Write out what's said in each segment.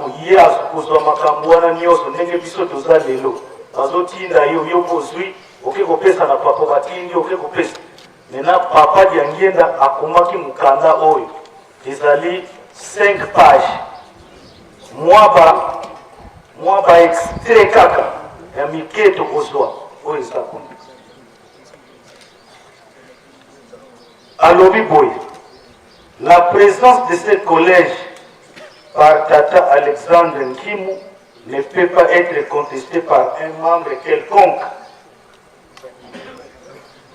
Ntango ye akozwa makambo wana nyonso, ndenge biso toza lelo, bazotinda yo, yo mpo ozwi, oke kopesa na papa, batindi oke kopesa. Maintenant papa Diangienda akomaki mokanda oyo ezali 5 pages, mwa ba mwa ba extrait kaka ya mike tokozwa oyo eza kuna. Alobi boye: la présence de ce collège par Tata Alexandre Nkimu ne peut pas être contestée par un membre quelconque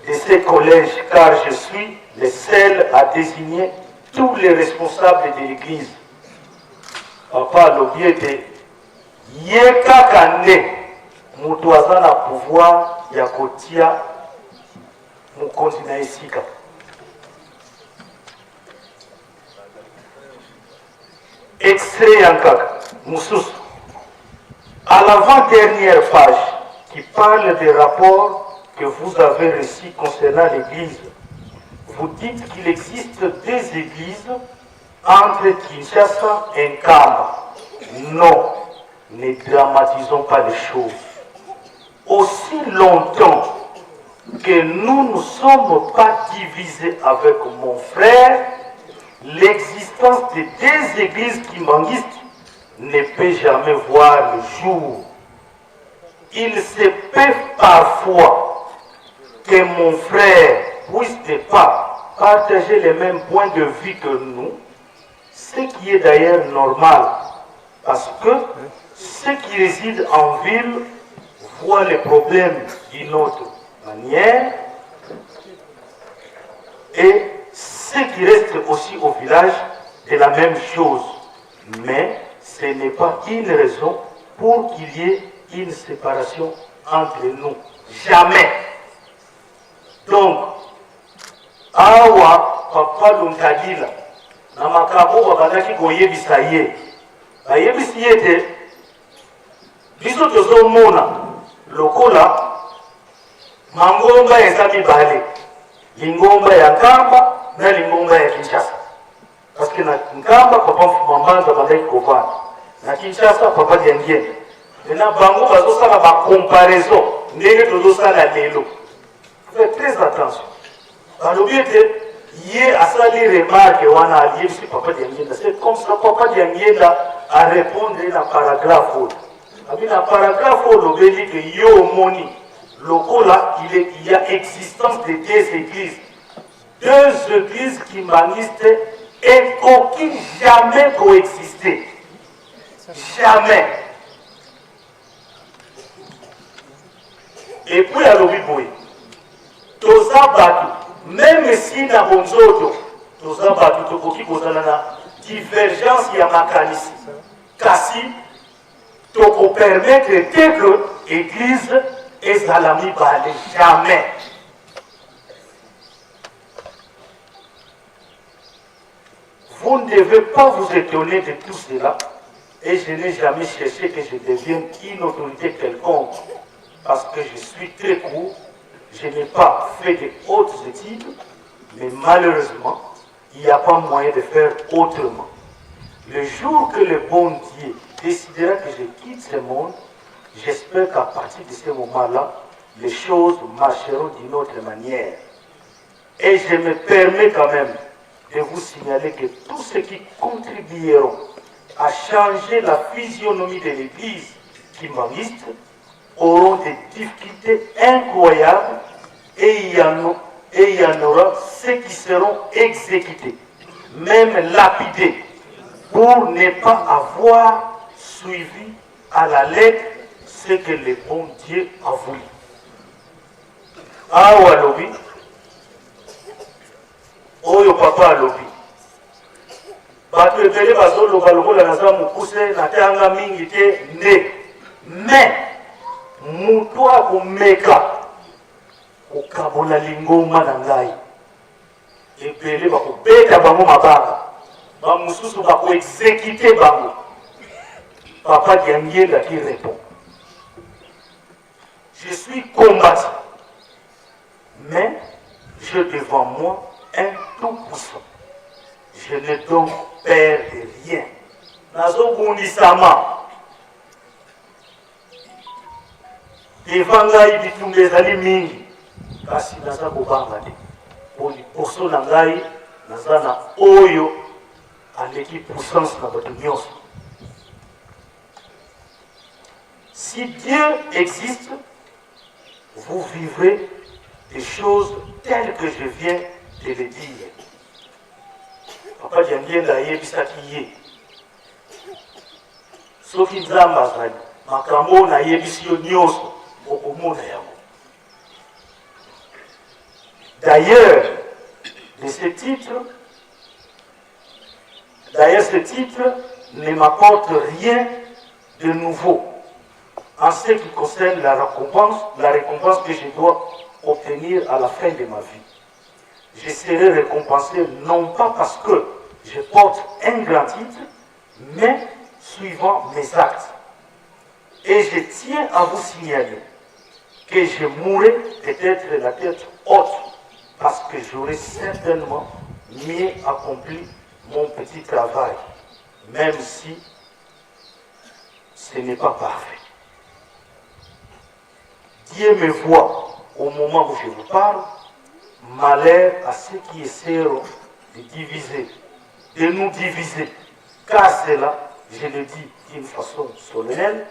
de ce collège, car je suis le seul à désigner tous les responsables de l'église. Papa alobi ete ye kaka nde moto aza na pouvoir ya kotia mokonzi na esika. Extrait ya nkaka mosusu à l'avant-dernière page qui parle des rapports que vous avez reçus concernant l'église, vous dites qu'il existe deux églises entre Kinshasa et Nkamba. Non, ne dramatisons pas les choses. Aussi longtemps que nous ne sommes pas divisés avec mon frère, l'existence de deux églises kimbanguistes ne peut jamais voir le jour. Il se peut parfois que mon frère puisse ne pas partager les mêmes points de vue que nous, ce qui est d'ailleurs normal, parce que ceux qui résident en ville voient les problèmes d'une autre manière et ceux qui restent aussi au village de la même chose. Mais ce n'est pas une raison pour qu'il y ait une séparation entre nous. Jamais. Donc, awa papa Luntadila na makambo babandaki koyebisa ye, bayebisi ye ete biso tozomona lokola mangomba eza mibale, lingomba ya Nkamba na lingomba ya Kinshasa. Parce que na Nkamba papa Mfuma Mbanza abandaki kovanda, na Kinshasa papa Diangienda. Maintenant bango bazosala ba comparaison ndenge tozosala lelo. Faites très attention. Balobi ete ye asali remarque wana, aliyebisi papa Diangienda. C'est comme ça papa Diangienda a répondre na paragraphe oyo. Abi na paragraphe oyo olobeli ke yo omoni lokola il y a existence de deux églises. Deux églises kimbanguistes ekoki jamais coexister. Jamais. Et puis alobi boye, toza bato, même si na bonzoto toza bato, tokoki kozala na divergence ya makanisi, kasi tokopermettre te que église ezala mibale, jamais. Vous ne devez pas vous étonner de tout cela, et je n'ai jamais cherché que je devienne une autorité quelconque, parce que je suis très court, je n'ai pas fait de hautes études, mais malheureusement, il n'y a pas moyen de faire autrement. Le jour que le bon Dieu décidera que je quitte ce monde, j'espère qu'à partir de ce moment-là, les choses marcheront d'une autre manière. Et je me permets quand même de vous signaler que tous ceux qui contribueront à changer la physionomie de l'église kimbanguiste auront des difficultés incroyables et il y en, et il y en aura ceux qui seront exécutés, même lapidés, pour ne pas avoir suivi à la lettre ce que le bon Dieu a voulu. Awa alobi oyo papa alobi, bato ebele bazoloba lokola naza mokuse, natanga mingi te nde, mais moto akomeka kokabola lingomba na ngai, ebele bakobeta bango mabanga, bamosusu bakoexécute bango. Papa Diangienda qui répond: je suis combattu, mais j'ai devant moi un tout puissant. Je n'ai donc peur de rien. Nazobundisama. Devant ngai bitumba ezali mingi, kasi naza kobanga te, mpo liboso na ngai naza na oyo aleki puissance na bato nyonso. Si Dieu existe, vous vivrez des choses telles que je viens de le dire. Papa Diangienda ayebisaki ye soki Nzambe azali, makambo oyo nayebisi yo nyonso okomona yango. D'ailleurs, de ce titre, d'ailleurs ce titre ne m'apporte rien de nouveau en ce qui concerne la récompense, la récompense que je dois obtenir à la fin de ma vie. Je serai récompensé non pas parce que je porte un grand titre, mais suivant mes actes. Et je tiens à vous signaler que je mourrai peut-être la tête haute, parce que j'aurai certainement mieux accompli mon petit travail, même si ce n'est pas parfait. Dieu me voit au moment où je vous parle, malheur à ceux qui essaieront de diviser, de nous diviser. Car cela, je le dis d'une façon solennelle,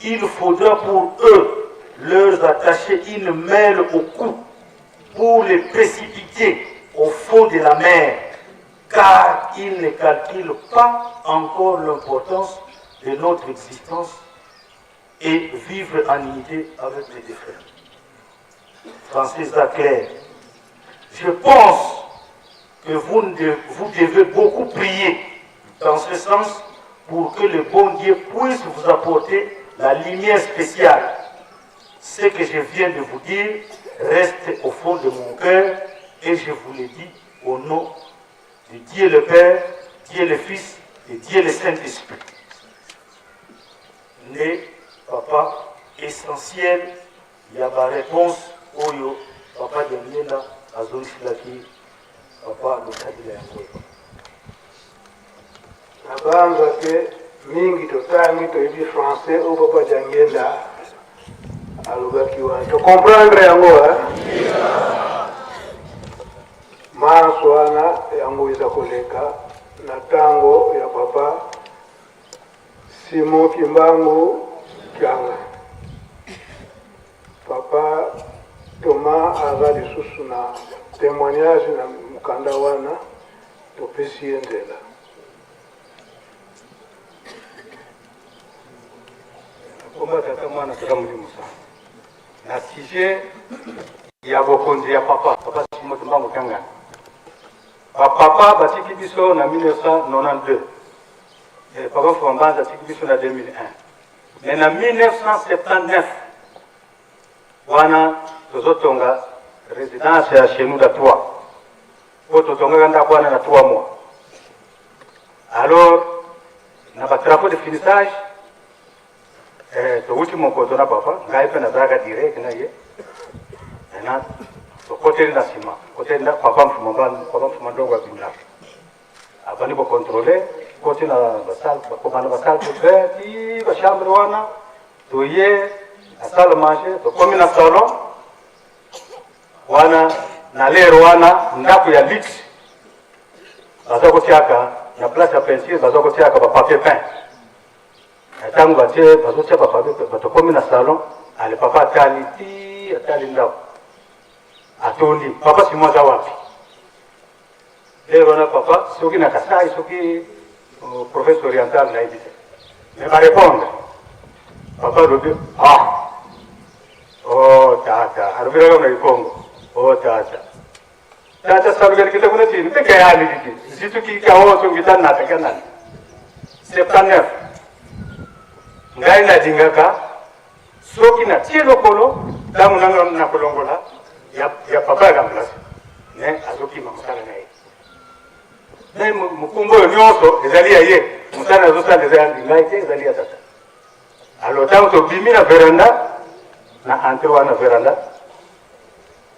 il faudra pour eux leur attacher une mêle au cou pour les précipiter au fond de la mer, car ils ne calculent pas encore l'importance de notre existence et vivre en unité avec les deux frères. Français clair. Je pense que vous, vous devez beaucoup prier dans ce sens pour que le bon Dieu puisse vous apporter la lumière spéciale. Ce que je viens de vous dire reste au fond de mon cœur et je vous le dis au nom de Dieu le Père, Dieu le Fils et Dieu le Saint-Esprit. Nde papa essentiel ya ba reponse oyo papa Diangienda azongiselaki papa Lokadila yango oyo. Nabanza ke mingi totangi toyebi français oyo papa Diangienda alobaki wana to comprendre yango eh? Manso wana yango eza koleka na ntango ya papa Simon Kimbangu Kianga. Papa Thomas aza lisusu na témoignage na mokanda wana, topesi ye nzela. Komba tata mwana tata molimo sango na sujet ya bokonzi ya papa papa Simon Kimbangu Kiangani. Ba papa batiki biso na 1992. Eh, papa Mfuma Mbanza atiki biso na 2001. Mais na 1979 wana tozotonga résidence ya chez nous da 3 po totongaka ndako wana na 3 mois. Alors na ba travaux de finissage eh, towuti mokoto na papa ngai mpe nazalaka direct na ye maintenant tokoteli na nsima koteli na papa Mfuma Mbanza, papa Mfuma Ndongo abimilaka abandi kocontrole koti na basale bakobanda basale de bain ti bachambre wana toye na salle manger tokomi na salon wana na lere wana ndako ya luxe baza kotiaka na place ya peinture baza kotiaka bapapier peint na ntango batie bazotia bapapier peint tokomi na salon ale papa atali ti atali ndako atondi papa Simon aza wapi lere wana papa soki na Kasai soki province orientale nayebi te mais barépondre papa alobi ah oh tata alobelaka na likongo oh tata tata salukeli kita kuna chini mpe kayani kiki zitu kikaoso ngita nata kanani 79 ngai nalingaka soki natie lokolo ntango nanga nakolongola ya, ya papa ya remplace me azokima mosala na ye me mokumba oyo nyonso ezali ya ye mosala azosala eza ya ngai te ezali ya tata alors ntango tobimi na veranda na entre wana veranda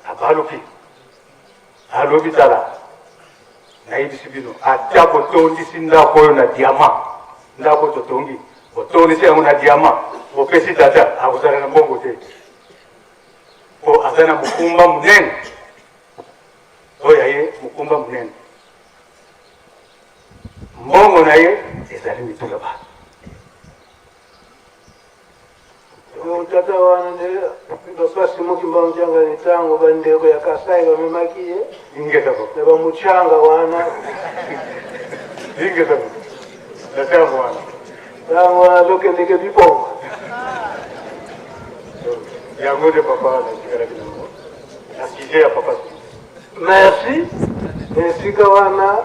abaluki alobi tala nayebisi bino ata botondisi ndako oyo na diamant Ndako totongi, botondisi yango na diamant, bopesi tata, akozala na mbongo te, mpo aza na mokumba monene. Oyo ya ye mokumba monene, mbongo na ye ezali mitu ya bato. Donc tata wana nde papa Simon Kimbangu Kiangani ntango bandeko ya Kasai bamemaki ye Ingeta papa. na bamuchanga wana. Ingeta papa. Na ntango wana. Ntango wana azokendeke biponga. Yango nde papa natikalaki nango na sujet ya papa Simon. Merci. Esika wana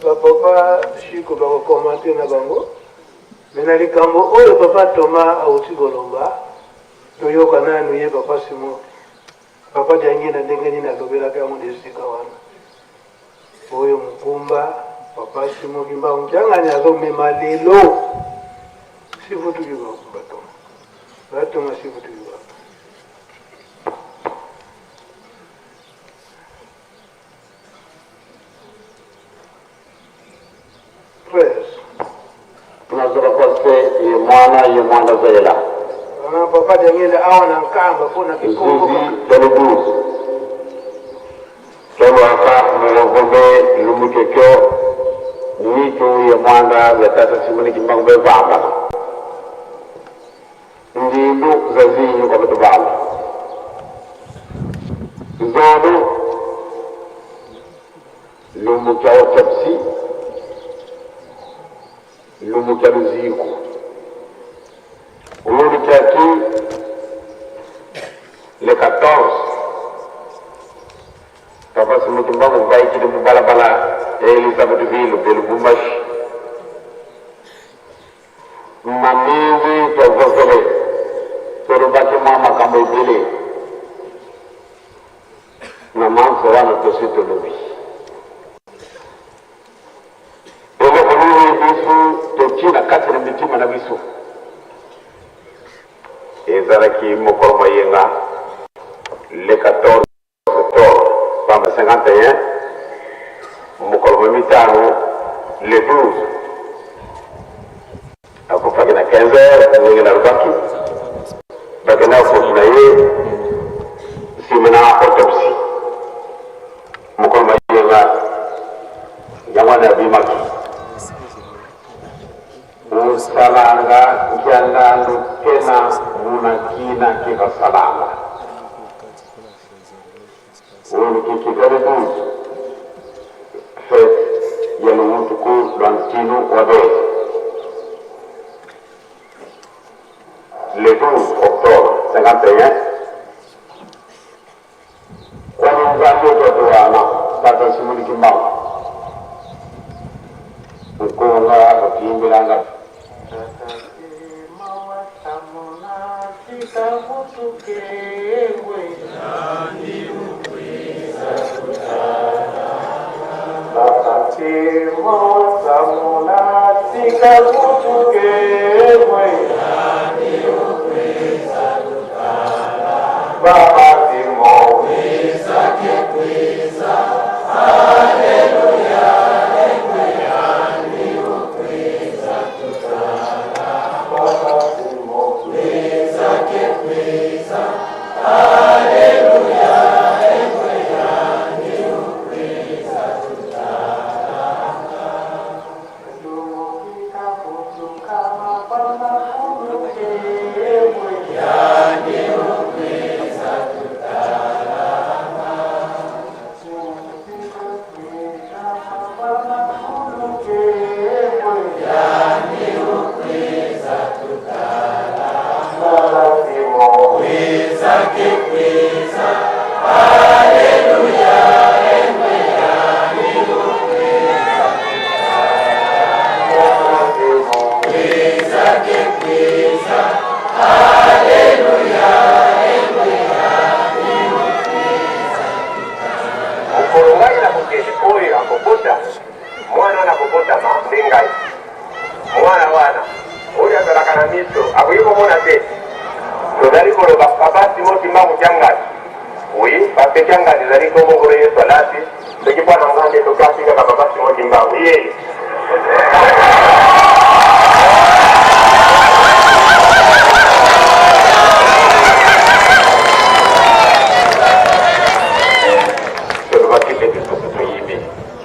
bapapa Shiko bakokomante na bango. Mais na likambo oyo papa Thomas awuti koloba, toyoka nanu ye papa Simon, papa Diangienda ndenge nini alobelaka yango na esika wana. Oyo mokumba papa Simon Kimbangu Kiangani azomema lelo. Sifutu kiba papa Thomas. Papa Thomas sifutu kiba. Nazokakose ye mwana ye mwana zela. Wana papa Daniel awa na Nkamba mpo na kikongo. Zuzi tolo 12. Tolwaka mulogombe lumukekyo mitu ye mwanda ya tata Simoni Kimbangu bevambana. Ndindu zazinyu kwa batubala. Zodo lumukya autopsie, lumukya luziku. Ulukyaki le 14 papa Simon Kimbangu vaikile mubalabala ya Elizabethville be Lubumbashi na mingi tozozele tolobaki mwa makambo ebele na manso wana tosi tolobi eloko nini biso totie na kati na mitima na biso. Ezalaki mokolo moyenga le 14 octobre pamba 51, mokolo mo mitano le 12 akufaki na 15 heures ndenge nalobaki, bakendaka kokuna ye nsima na autopsie. Mokolo moyenga yango wana abimaki musalanga nkiandandu kena munakina kikasalanga ulu kikikale 12 fete ya luwutuku lwa ntinu wa bezi le 12 octobre 51 kwani nzambe toto wana tata Simoni Kimbangu nkonga bakiyimbelanga. Mokolo ngai nakokende oyo akobota mwana wana akobotama nde ngai. Mwana wana oyo azalaka na miso akoki komona te. Tozali koloba papa Simon Kimbangu Kiangani. Oui, parce que Kiangani ezali nkombo Nkolo Yesu alati. Soki mpo na ngai nde tokasi kaka papa Simon Kimbangu ye. Tolobaki mpe biso toyibi.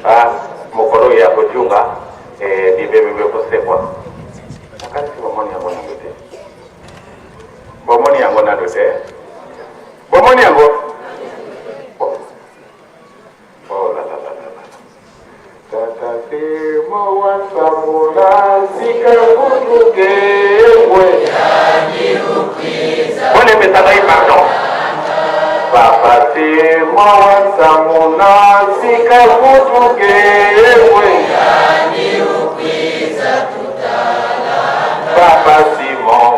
Ah, mokolo ya kojunga eh, bibembe bikosekwa. Nakanisi bomoni yango nano te. Bomoni yango nano te. Bomoni yango? Oh. Oh la la la la la. Tata te mowasamula sika kutuke kwe. Bolembisa ngai pardon. Papa te mowasamula sika kutuke kwe. Papa Simon.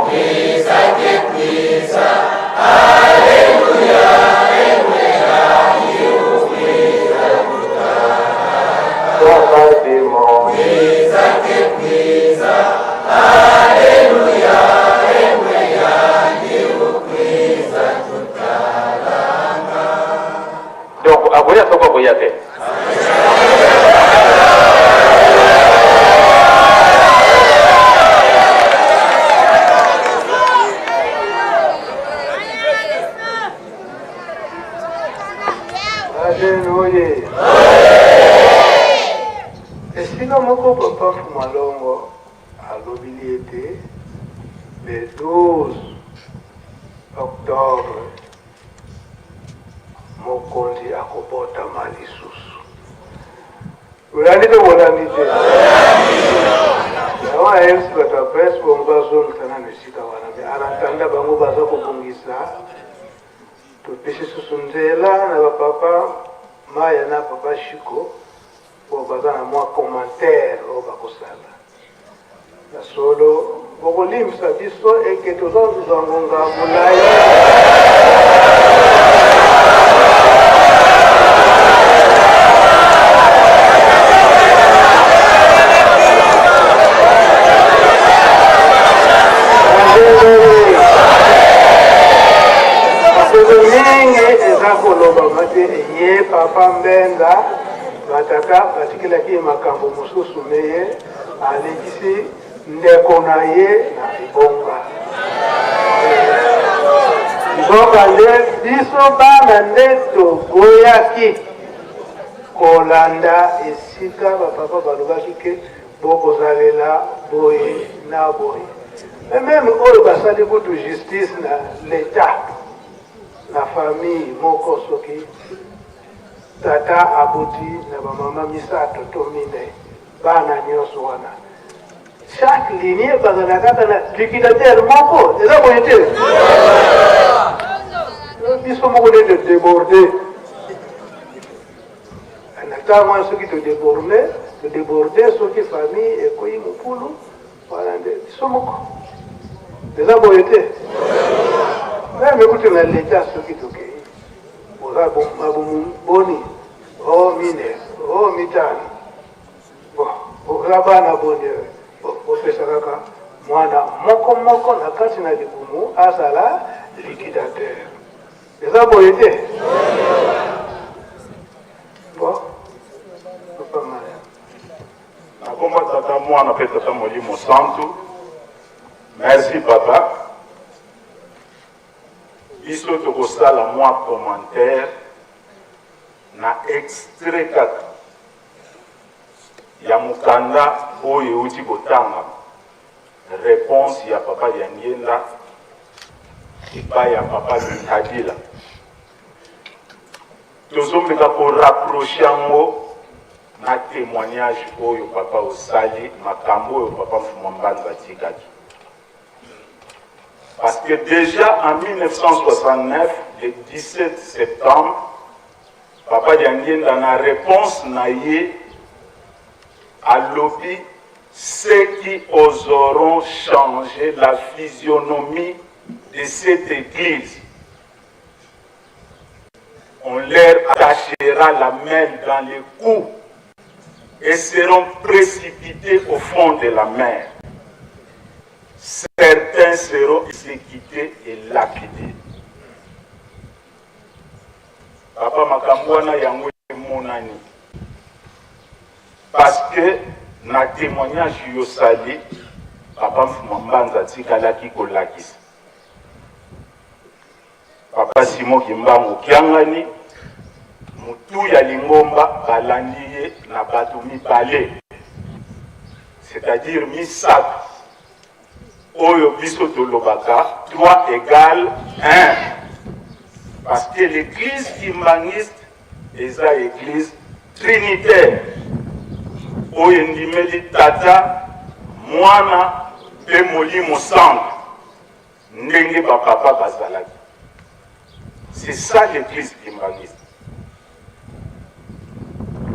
Papa Simon. Donc akoya soko akoya te. Aleluya. Esika moko Papa Mfumalongo alobili ete le 12 octobre Mokonzi akobotama lisusu. Bolandi to bolandi te? Yango nayebisi bato ya presse bongo bazongisa nano esika wana, me en attendant bango baza kobongisa, topesi susu nzela na bapapa Maya na papa Chico oyo baza na mwa commentaire oyo bakosala. Na solo bokolimbisa biso eke toza kozwa ngonga molai. Mingi eza kolobama te ye papa Mbenza batata batikelaki ye makambo mosusu meye Alekisi ndeko na ye na ebonga. Nzokande biso bana nde toboyaki kolanda esika bapapa balobaki ke bokozalela boye na boye. Me meme oyo basali kutu justice na l'etat na famille moko soki tata aboti na bamama misato to minei Bana nionso wana chaque lignee bazala kaka na liquidateur moko, eza boye te? Biso moko nde to deborde na ntango wana, soki to deborde, to deborde, soki famille ekoyi mokulu wana nde biso moko, eza boye te? Meme kutu na leta soki tokei boza boni o mine o mitano Bon, boza bana boni? Bopesa kaka mwana moko moko na kati na libumu azala liquidateur. Eza boye te? Bon, papa Maya. Nakoma tata mwana mpe tata molimo santu. Merci papa. Biso tokosala mwa commentaire na extrait kaka ya mokanda oyo euti kotangama, reponse ya Papa Diangienda epai ya Papa Luntadila. Tozomeka ko rapprocher yango na temoignage oyo Papa osali, makambo oyo Papa Mfumua Mbanza atikaki. Parce que dejà en 1969, le 17 septembre, Papa Diangienda na reponse na ye alobi ceux qui oseront changer la physionomie de cette eglise, on leur attachera la main dans le cou et seront précipités au fond de la mer. Certains seront exécutés et lapidés. Papa makambo wana yango emonani parce que na témoignage yosali Papa Mfumua Mbanza atikalaki kolakisa. Papa Simon Kimbangu Kiangani, mutu ya lingomba balandi ye na batu mibale, c'est-à-dire misato oyo biso tolobaka 3 egale 1 parce que l'église kimbanguiste eza église trinitaire oyo endimeli Tata, Mwana mpe Molimo Santu ndenge ba papa bazalaki. C'est ça l'église kimbanguiste.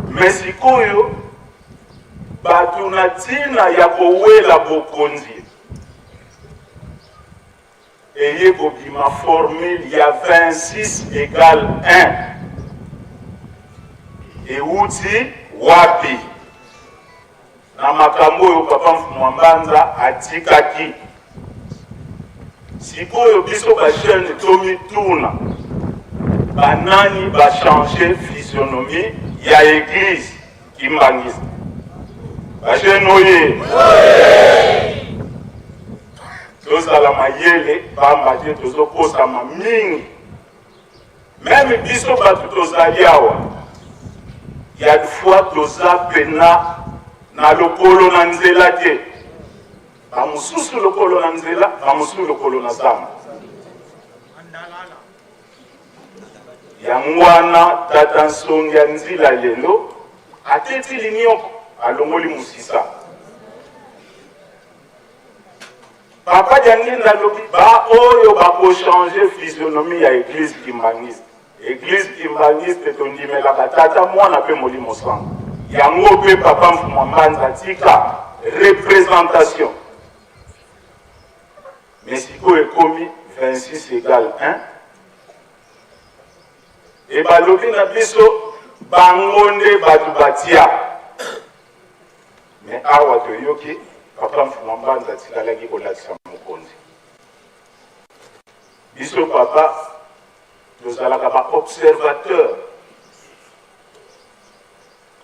Mais sikoyo bato na ntina ya kowela bokonzi eye kobima formule ya 26 égale 1 ewuti wapi? Na makambo oyo Papa Mfumua Mbanza atikaki. Sikoyo biso ba jeunes tomituna ba nani ba changer physionomie ya eglise kimbanguiste? Ba jeunes oye! Tozala mayele pamba te tozokosama mingi. Meme biso batu tozali awa ya fois toza pena na lokolo na nzela te, ba mosusu lokolo na nzela, ba mosusu lokolo na zamba. Yango wana tata Nsongi ya Nzila lelo ateti linioko, alongoli mosisa. Papa Diangienda alobi ba oyo bako changer physionomie ya eglise kimbanguiste. Eglise kimbanguiste tondimelaka Tata, Mwana pe Molimo Santu. Yango pe Papa Mfumua Mbanza atika representation. Mais sikoyo ekomi 26 egale 1. Et balobi na biso bango nde batu batia. Mais awa toyoki papa Mfuma Mbanza atikalaki kolakisa mokonzi. Biso papa tozalaka ba observateur.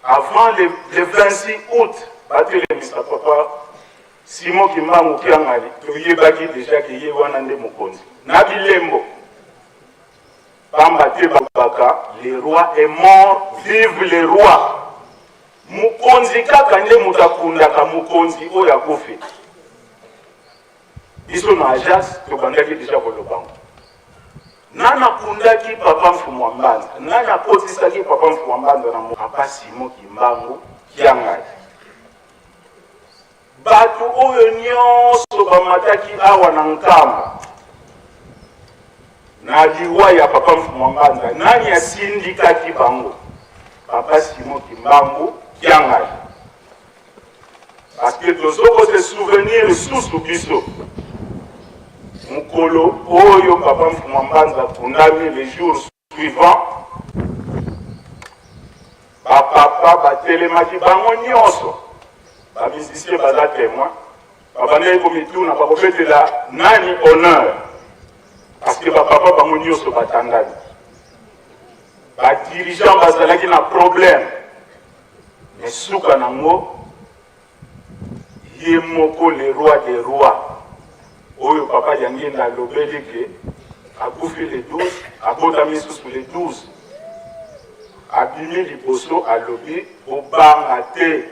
Avant le, le 26 août batelemisa papa Simon Kimbangu Kiangani, toyebaki deja ke ye wana nde mokonzi na bilembo. Pamba te balobaka le roi est mort, vive le roi. Mokonzi kaka nde moto akundaka mokonzi oyo akufi. Biso na Ajax tobandaki deja koloba yango. Nani akundaki papa Mfumua Mbanza? Nani akotisaki papa Mfumua Mbanza na Papa Simon Kimbangu Kiangani? Bato oyo nyonso bamataki awa na Nkamba na liwa ya papa Mfumua Mbanza, nani asindikaki bango? Papa Simon Kimbangu Kiangani. Parce que tozo ko se souvenir lisusu biso mokolo oyo papa Mfumua Mbanza akundami, le jour suivant ba papa batelemaki bango nyonso, ba musiciens baza temoin, babandaki komituna bakobetela nani honneur, parce que ba papa bango nyonso batandami, ba dirigeants bazalaki na problème, mais suka nango ye moko le roi des rois oyo papa Diangienda alobeli ke akufi le 12, abotami lisusu le 12, abimi liboso alobi bobanga te,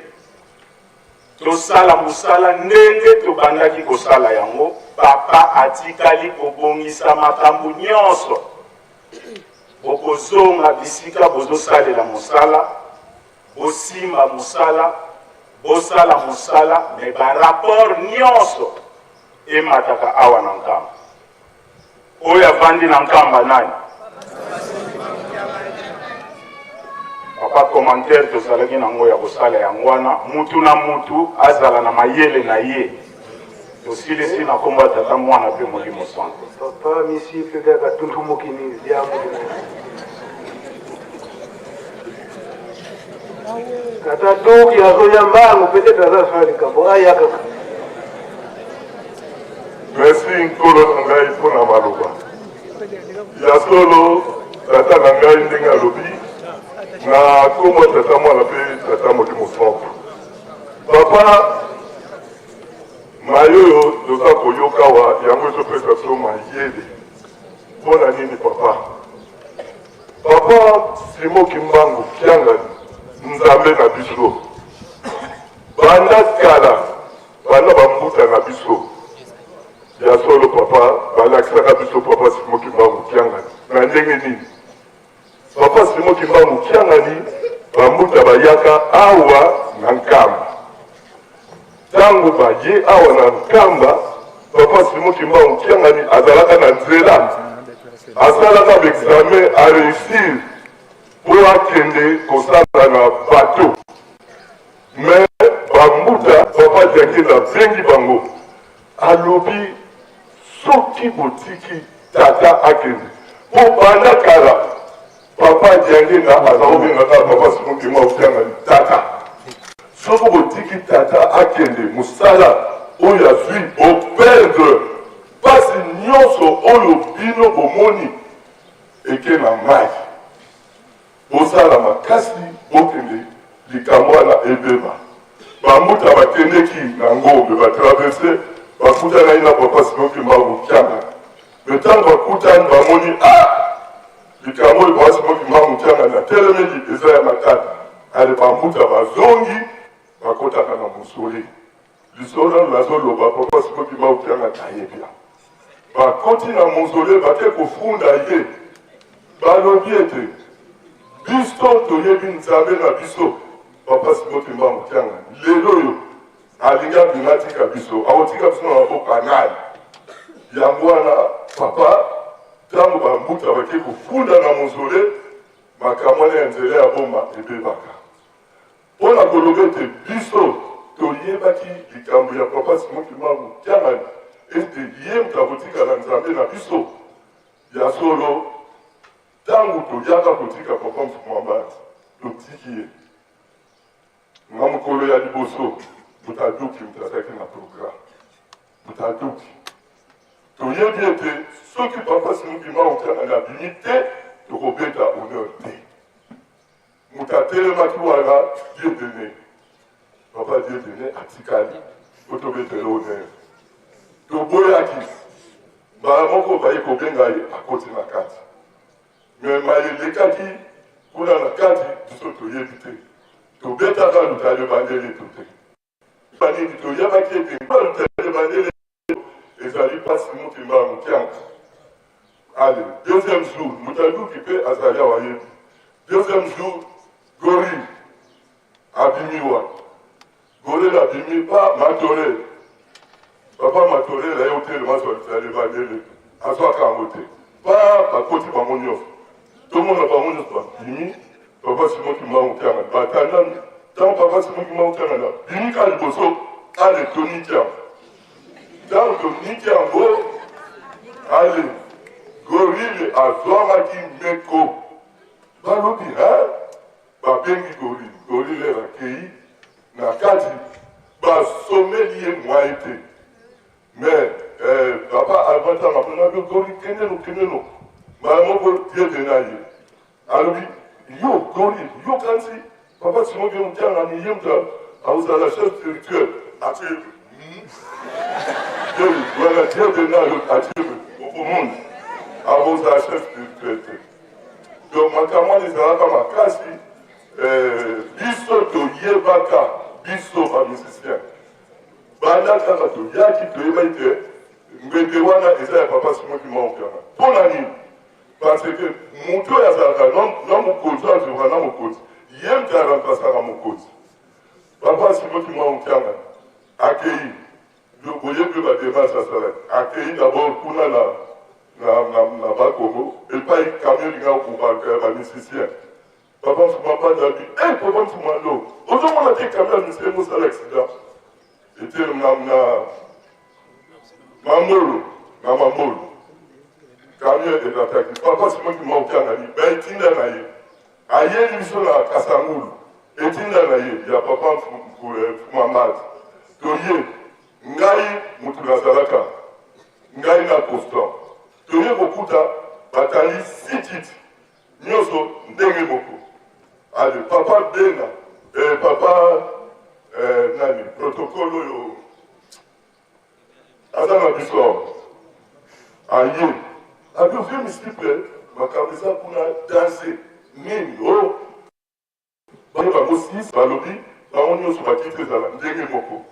tosala mosala ndenge tobandaki kosala yango, papa atikali kobongisa makambo nyonso, bokozonga bisika bozosalela mosala, Bosimba musala, bosala musala mais ba rapport nionso emataka awa na Nkamba. Oyo avandi na Nkamba nani? Papa commentaire tozalaki nango ya kosala yango wana, mutu na mutu azala na mayele na ye. Tosilisi na kombo ya Tata, Mwana pe Molimo Santu. Papa misipe kaka tuntumukini ya molimo. Tata Doki azoya mbangu, peut-être aza sala likambo aya kaka. Merci nkolo na ngai mpo na maloba ya solo. Tata na ngai ndenge alobi na nkombo ya Tata, Mwana mpe Tata Molimo Santu. Papa. Maye oyo toza koyoka awa yango ezopesa biso mayele. Mpo na nini papa? Papa Simon Kimbangu Kiangani, Nzambe na biso, banda kala, banda bambuta na biso ya solo papa balakisaka biso papa Simon Kimbangu Kiangani na ndenge nini? Papa Simon Kimbangu Kiangani, bambuta bayaka awa na Nkamba. Tango baye awa na Nkamba, Papa Simon Kimbangu Kiangani azalaka na nzela, asalaka ba examen a reussir po akende kosala na bateau. Mais bambuta, Papa Diangienda abengi bango, alobi soki botiki tata akende, po banda kala Papa Diangienda aza kobenga kaka Papa Simon Kimbangu Kiangani tata. Soki botiki tata akende mosala oyo azwi bo perdre pasi nyonso oyo bino bomoni eke na mayi. Bosala makasi bokende likambo wana ebeba. Ba mbuta bakendeki na ngombe ba traverse bakutanaki na Papa Simon Kimbangu Kiangani. Mais tango bakutani bamoni ah! Likambo oyo Papa Simon Kimbangu Kiangani atelemeli eza ya matata. Ale ba mbuta bazongi bakotaka na mausolee. Lisolo nanu nazoloba Papa Simon Kimbangu Kiangani ayebi yango. Bakoti na mausolee bake kofunda ye, balobi ete biso toyebi Nzambe na biso Papa Simon Kimbangu Kiangani lelo oyo alingi abima atika biso, akotika biso na maboko ya nani? Yango wana papa, ntango bambuta bake kofunda na mausolee, makambo wana ya nzela ya Boma ebebaka. Mpo na koloba ete biso toyebaki likambo ya Papa Simon Kimbangu Kiangani ete ye moto akotikala Nzambe na biso, ya solo ntango toyaka kotika Papa Mfumu Mbanzi, totiki ye na mokolo ya liboso, moto aduki moto azalaki na programme, moto aduki toyebi ete soki Papa Simon Kimbangu Kiangani abimi te, tokobeta honneur te. Moto atelemaki wana Dieudonne, papa Dieudonne atikali po tobetela honneur. Toboyaki mbala moko baye kobenga ye akoti na kati. Mais maye elekaki kuna na kati biso toyebi te. Tobetaka lutale bandele to te. Banini toyebaki ete lutale bandele ezali pasi Mukimbangu Kiangu. Allez, deuxième jour, Mutaluki pe azali awa yebi. Deuxième jour, gorille abimi wana. Gorille abimi pa Matore. Papa Matore na ye otelema azwa litali ebandeli. Azwaka yango te. Pa bakoti bango nyonso. Tomona bango nyonso babimi. Papa Simon Kimbangu Kiangani batandami. Ntango Papa Simon Kimbangu Kiangani abimi kaka liboso, ale toniki yango. Ntango toniki yango, ale gorille azwamaki meko. Balobi he, babengi gorille, gorille akei na kati, basomeli ye mwaye te. Mais eh, papa albatanga mpona gorille kende no kende no mbala moko diede na ye Alobi yo gorille yo kanisi papa Simon ke Mutiangani ye moto akozala chef spirituel atie wana diable na yo atie okomona akozala chef spirituel te. Donc makambo wana ezalaka makasi. Biso toyebaka biso ba musicien banda kaka toyaki toyebaki te ngbende wana eza ya papa Simon Kimbangu Kiangani. Mpo na nini? Parce que moto oyo azalaka na mokonzi oyo azalaka na mokonzi ye moto aremplasaka mokonzi. Papa Simon Kimbangu Kiangani akei, boyebi ba demarche asalaki, akei d'abord kuna na na na, na Bakongo epai camion elinga kobalka ya ba musicien. Papa Mfuma Mbanda alobi, eh papa Mfuma ndo ozomona te camion ya musicien ekosala accident etelemi na na Mambolo na Mambolo camion elataki papa Simon Kimbangu Kiangani ba etinda na ye ayeli biso na Kasangulu etinda na ye ya papa Mfuma Mbanda toye ngai mutu nazalaka ngai na Constant toye kokuta batali six kiti nyonso ndenge moko ale papa Bena eh, papa eh, nani protocole oyo. Aye abi vieux Misiple makambo eza kuna danse nini oh baye bango 6 balobi bango nyonso bakiti ezala ndenge moko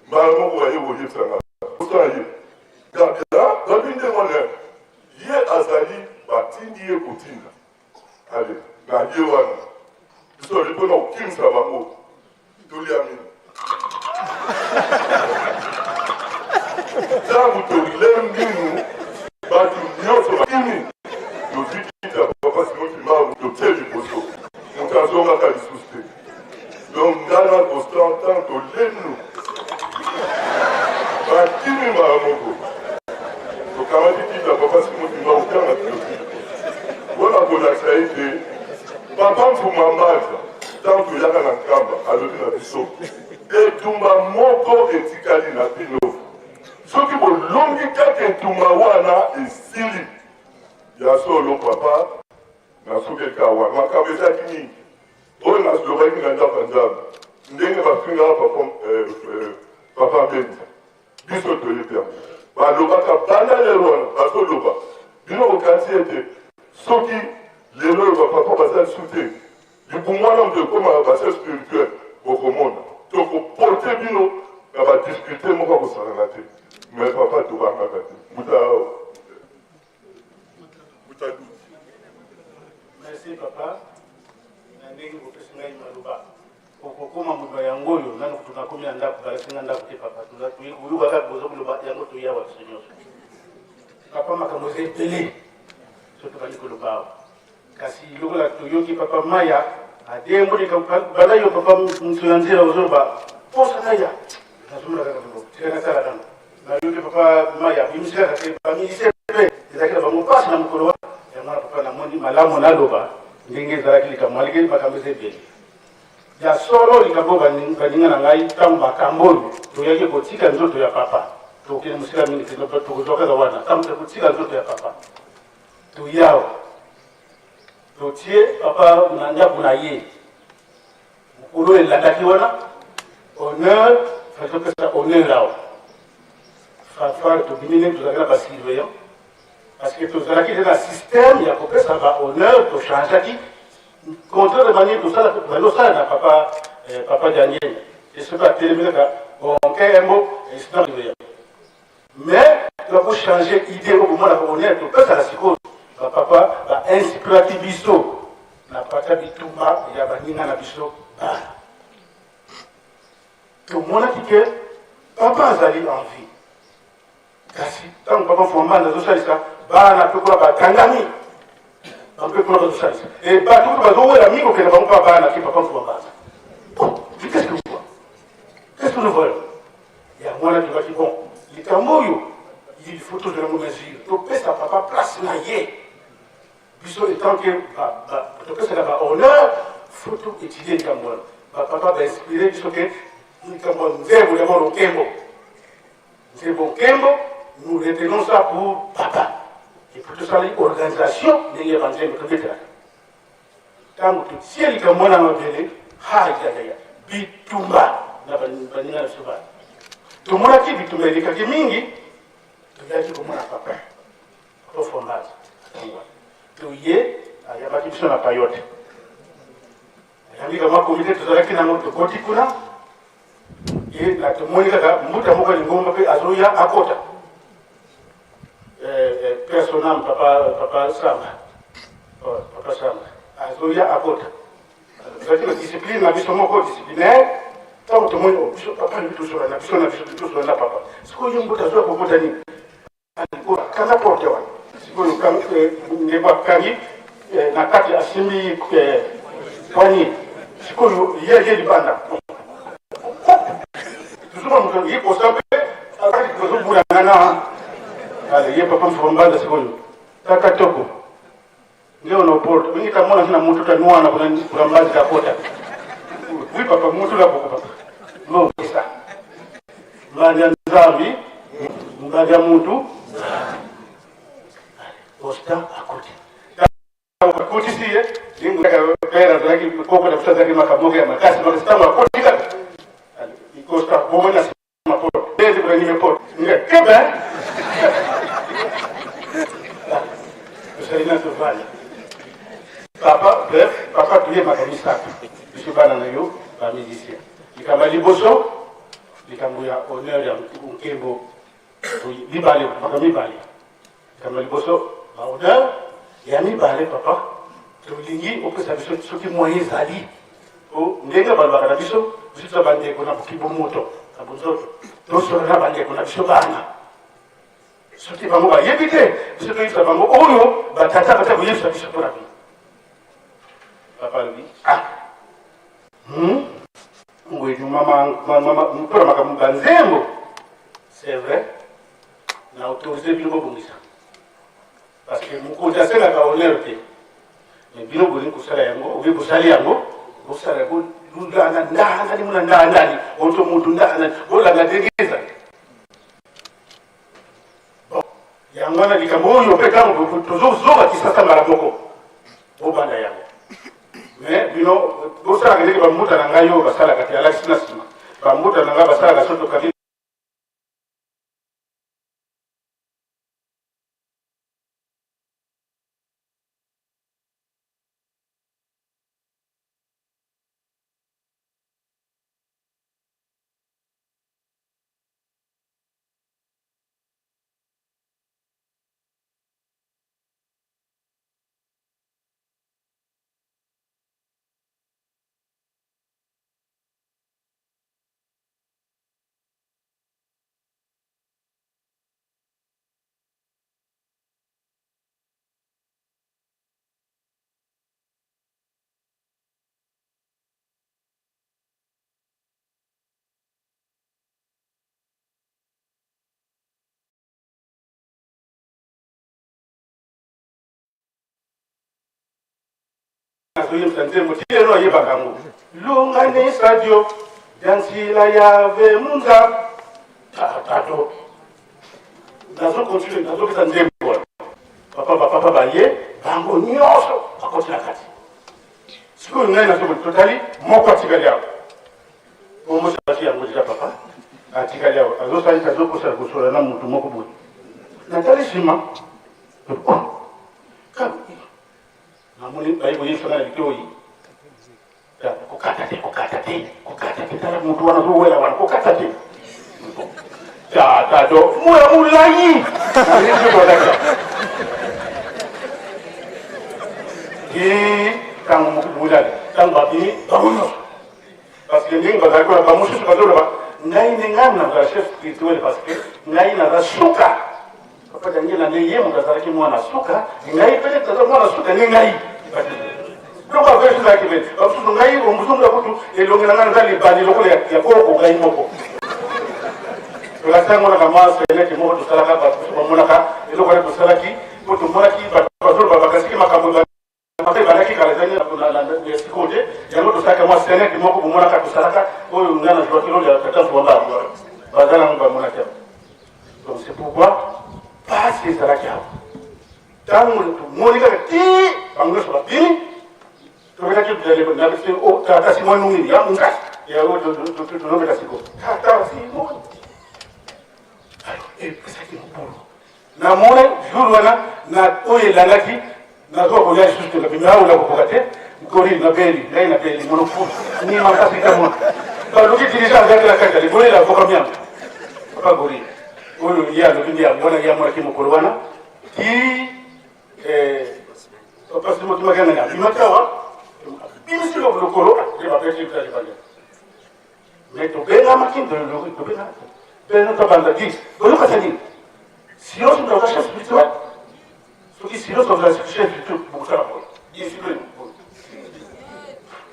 mbala moko baye koyebisa nga osala ye gabi gabi ndenge wana ye azali batindi ye kotinda ale na ye wana biso ali mpona kokimisa bango Tolia mino. Ntango tolembi nu, bato nyonso bakimi. Tozwi kiti ya papa Simon Kimbangu totie liboso, moto azongaka lisusu te. Donc nga na Constant ntango tolembi nu, bakimi mbala moko. Tokamati kiti ya papa Simon Kimbangu ntango totie liboso mpo na kolakisa ete papa Mfuma Mbanza Ntango toyaka na Nkamba, alobi na biso, Etumba moko etikali na bino. Soki bolongi kaka etumba wana, esili. Ya solo, papa, nasukeli kaka wana. Makambo ezalaki mingi oyo nalobaki na ndako ya Nzambe, ndenge bafingaka papa, eh, eh, papa Mbenza. Biso toyebi yango. Balobaka banda lelo wana bazoloba. Bino bokanisi ete soki lelo oyo bapapa baza lisusu te, libumu wana moto ekoma bassin spirituel, bokomona tokoporte bino na badifficulté moko ya kosakana te. Mais papa tobangaka te. Muta muta Merci papa na ndenge bopesi ngai maloba. Okokoma mobimba yango oyo nanu kutu nakomi na ndako balakisi nga ndako te papa toyei koyoka kaka bozo koloba yango toyi awa biso nyonso papa makambo eza ebele so tobandi koloba awa kasi lokola toyoki papa maya ademboli banda yo papa moto ya nzela ozoloba posa naya nazomona kaka bongo tika nasala nano nayoki papa maya abimisi kaka te bamilisien mpe ezalaki na bango mpasi na mokolo wana yango wana papa namoni malamu naloba ndenge ezalaki likambo aliki makambo eza ebele Ya solo, likambo oyo baninga na ngai, ntango makambo oyo toyaki kotika nzoto ya papa, tokokende mosika mingi te, tokozwa kaka wana, ntango tokotika nzoto ya papa, toyawa totie papa na ndako na ye. Mokolo elandaki wana, honneur, fallait topesa honneur awa. Fanfare tobimi ndenge tozalaki na basurveillant, parce que tozalaki te na système ya kopesa ba honneur, tochangeaki Contraire de manière tosala bazosala na papa eh, papa Daniel et soki atelemi kaka onkembo esina mais toko changer idée oyo bomonaka honneur topesaka sikoyo bapapa bainspiraki biso na pata bitumba ya baninga na biso bana tomonaki ke papa azali en vie Kasi ntango papa Fwambanda azosalisa bana mpe kuna bakangami bango mpe kuna bazosalisa e bato kutu bazowela mingi kokenda bango mpa bana ke papa Fwambanda. Oh, qu'est-ce que vous qu'est-ce que nous voyons? Yango wana tolobaki bon, likambo oyo il faut tozwa yango mesure, topesa papa place na ye. Biso etant que topesaka ba honneur, faut to étudier likambo wana. Bapapa bainspire biso ke likambo ya nzembo d'abord lokembo Nzembo nkembo, nous retenons ça pour papa. Et puis tosali organisation ndenge ya banzembo tobetelaka. Ntango totie likambo wana mabele, hayayaya, bitumba na baninga na biso bana. Tomonaki bitumba elekaki mingi, toyaki komona papa. Papa Fombazi, toye ayambaki biso na payote. Ayambi kama komite tozalaki nango, tokoti kuna ye na tomoni kaka mbuta moko ya lingomba mpe azoya akota eh, eh, personam papa papa samba oh, papa samba azoya akota tozalaki na discipline na biso moko disciplinaire ntango tomoni oh, biso papa lobi tosola na biso na biso tosola na papa sikoyo ye mbuta azoya kokota nini Kanga porte wana sikoyo eh, ndeko akangi eh, na kati asimbi eh, poignée sikoyo ye ye libanda tozoma moto ye kosa mpe tozobulana na ale ye papa mfuba mbanza sikoyo tata toko nde ono porte mingi tamona sina mutu tanwana kuna kuna mbazi kakota wi papa mutu la boko papa no kisa mbandi ya nzambi mbandi ya mutu posta akoti akotisi ye pere azalaki koko na biso azalaki makambo moko ya makasi makasi ntango akoti kaka kosta bomoni na Tozali na tovanda. Papa, bref, papa toyebaka misato. Biso bana na yo ba musicien. Likambo ya liboso, likambo ya honneur ya nkembo mibale, makambo mibale. Likambo ya liboso ba honneur, ya mibale papa, tolingi opesa biso soki moyen ezali po ndenge balobaka na biso, biso toza bandeko na bokibomoto na bonzoto, tosolola na bandeko na biso bana soki bango bayebi te, biso toyebisa bango oyo batata batia koyebisa biso mpo na bino. Papa alobi ah, Ngwedu mama mama mpo na makambo banzembo, c'est vrai na autorise bino bobongisa parce que mokonzi asengaka honneur te, mais bino bolingi kosala yango oye bosali yango, bosala yango lundana ndandani muna ndandani oto mutu ndandani bolanda ndenge ezali. Bon, yango wana likambo oyo mpe ntango tozozonga Kisasa mbala moko bobanda yango, mais bino bosalaka ndenge bambuta na ngai oyo basalaka te, alakisi na nsima bambuta na ngai basalaka so tokangi Nazoyebisa nzembo ti lelo ayebaka yango longanisa dio ya nzila ya vemunza tato nazo continue nazopesa nzembo wana papa bapapa baye bango nyonso bakoti na kati. Sikoyo ngai nazomona totali moko atikali awa omosaki yango deja papa atikali awa azosalisa azokosala kosola na motu moko boye natali nsima oh, namoni baye koyebisa nga na litoyi kokata te kokata te kokata te tala motu wana azowela wana kokata te tata do moya molai ti ntango mokubulali ntango babimi bango nyonso parce que ndenge bazali koloba bamosusu bazoloba ngai nde ngai nazala chef spirituel parce que ngai naza suka papa Daniel nde ye moto azalaki mwana suka ngai pete naza mwana suka nde ngai biloko ya verse ezalaki pe bamosusu ngai omozongola kutu elongi na ngai naza libandi lokola ya koko ngai moko tolakisa yango na kamwa senete moko tosalaka bato mosusu bamonaka eloko wana tosalaki mpo tomonaki bato bazoloba bakasiki makambo ebandaki kala ezali na sikoyo te yango tosalaka mwa senete moko bomonaka tosalaka oyo ngai na jouaki role ya tata Nsuamba baza nango bamonaki yango. Donc c'est pourquoi pasi ezalaki awa ntango tomoni kaka ti bango nyonso babimi tobetaki tata Simon nini ya mungasi yango tozobeta sikoyo tata Simon epesaki mobulu namona jour wana na oyo elandaki nazwa kolia lisusu te nabimi awa nakokoka te gori nabeli ngai nabeli monofu nima mpasi kamona baluki dirigeant azalaki na kati ya liboli lavoka miango papa gori oyo ye alobi nde yango wana ye amonaki mokolo wana ti papa Simon Kimakangani abimaki awa abimisi lokolo nde babeti libanda mais tobengamaki tobengamaki bena tobanda di boyokasa nini silence moto aza chef spirituel soki silence aza chef spirituel bokosala boye discipline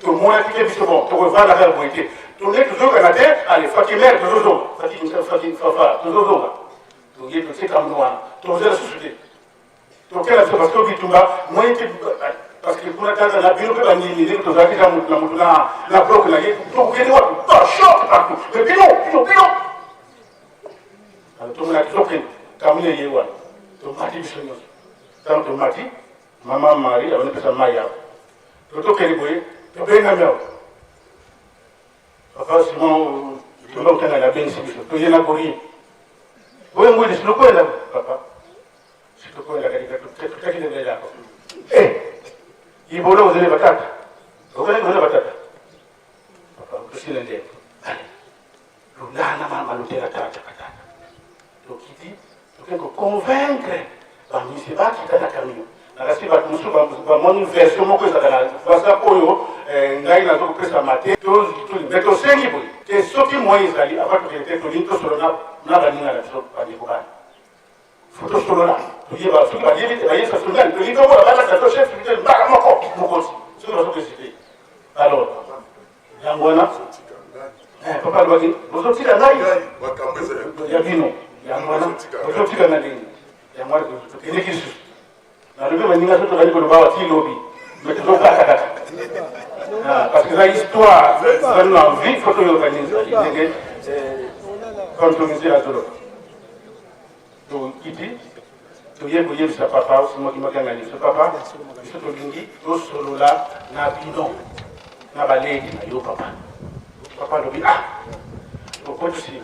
tomonaki te biso bon tokovanda kaka boye te tonde tozokana te ale faki mere tozozonga faki faki fafa tozozonga toye totie kamno wana tozela susu te tokela biso parce que bitumba moyen te parce que kuna kaka na bino mpe bandimi ndenge tozalaki kaka motu na motu na bloc na ye tokokende wapi choc partout mais bino bino bino alors tomonaki tokende kamune ye wana tomati biso nyonso ntango tomati mama Marie abandi pesa mai awa totokende boye tobengami awa papa Simon tonga kotanga na abengisi biso toye na korie boye ngwili sinokoyela papa. Ibolo ozali batata. Okozali kozali batata. Papa tosila nde. Allez. Lundana mama lutela tata katata. Tokiti toke ko convaincre ba musiciens bakita na camion. Nakasi bato mosusu bamoni version moko ezalaka na whatsapp oyo eh, ngai nazo kopesa mate me tosengi boye te soki moyen ezali avant tokende te tolingi tosolola na baninga na biso bandeko bana Faut tosolola toyeba soki bayebi te bayebisa biso nani tolingi tomona balakisa biso chef spirituel mbala moko mokonzi soki bazokesite alors yango wana eh, papa alobaki bozotika ngai ya bino yango wana bozotika na nini yango wana tokendeki lisusu nalobi baninga so tozali koloba awa ti lobi me tozokata kaka ah, parce que eza histoire ezali na envie fo toyoka nini ezali ndenge contomise azoloba tokiti toye koyebisa papa osimoki makangani biso papa biso tolingi tosolola na bino na baleki na yo papa papa alobi ah okotisi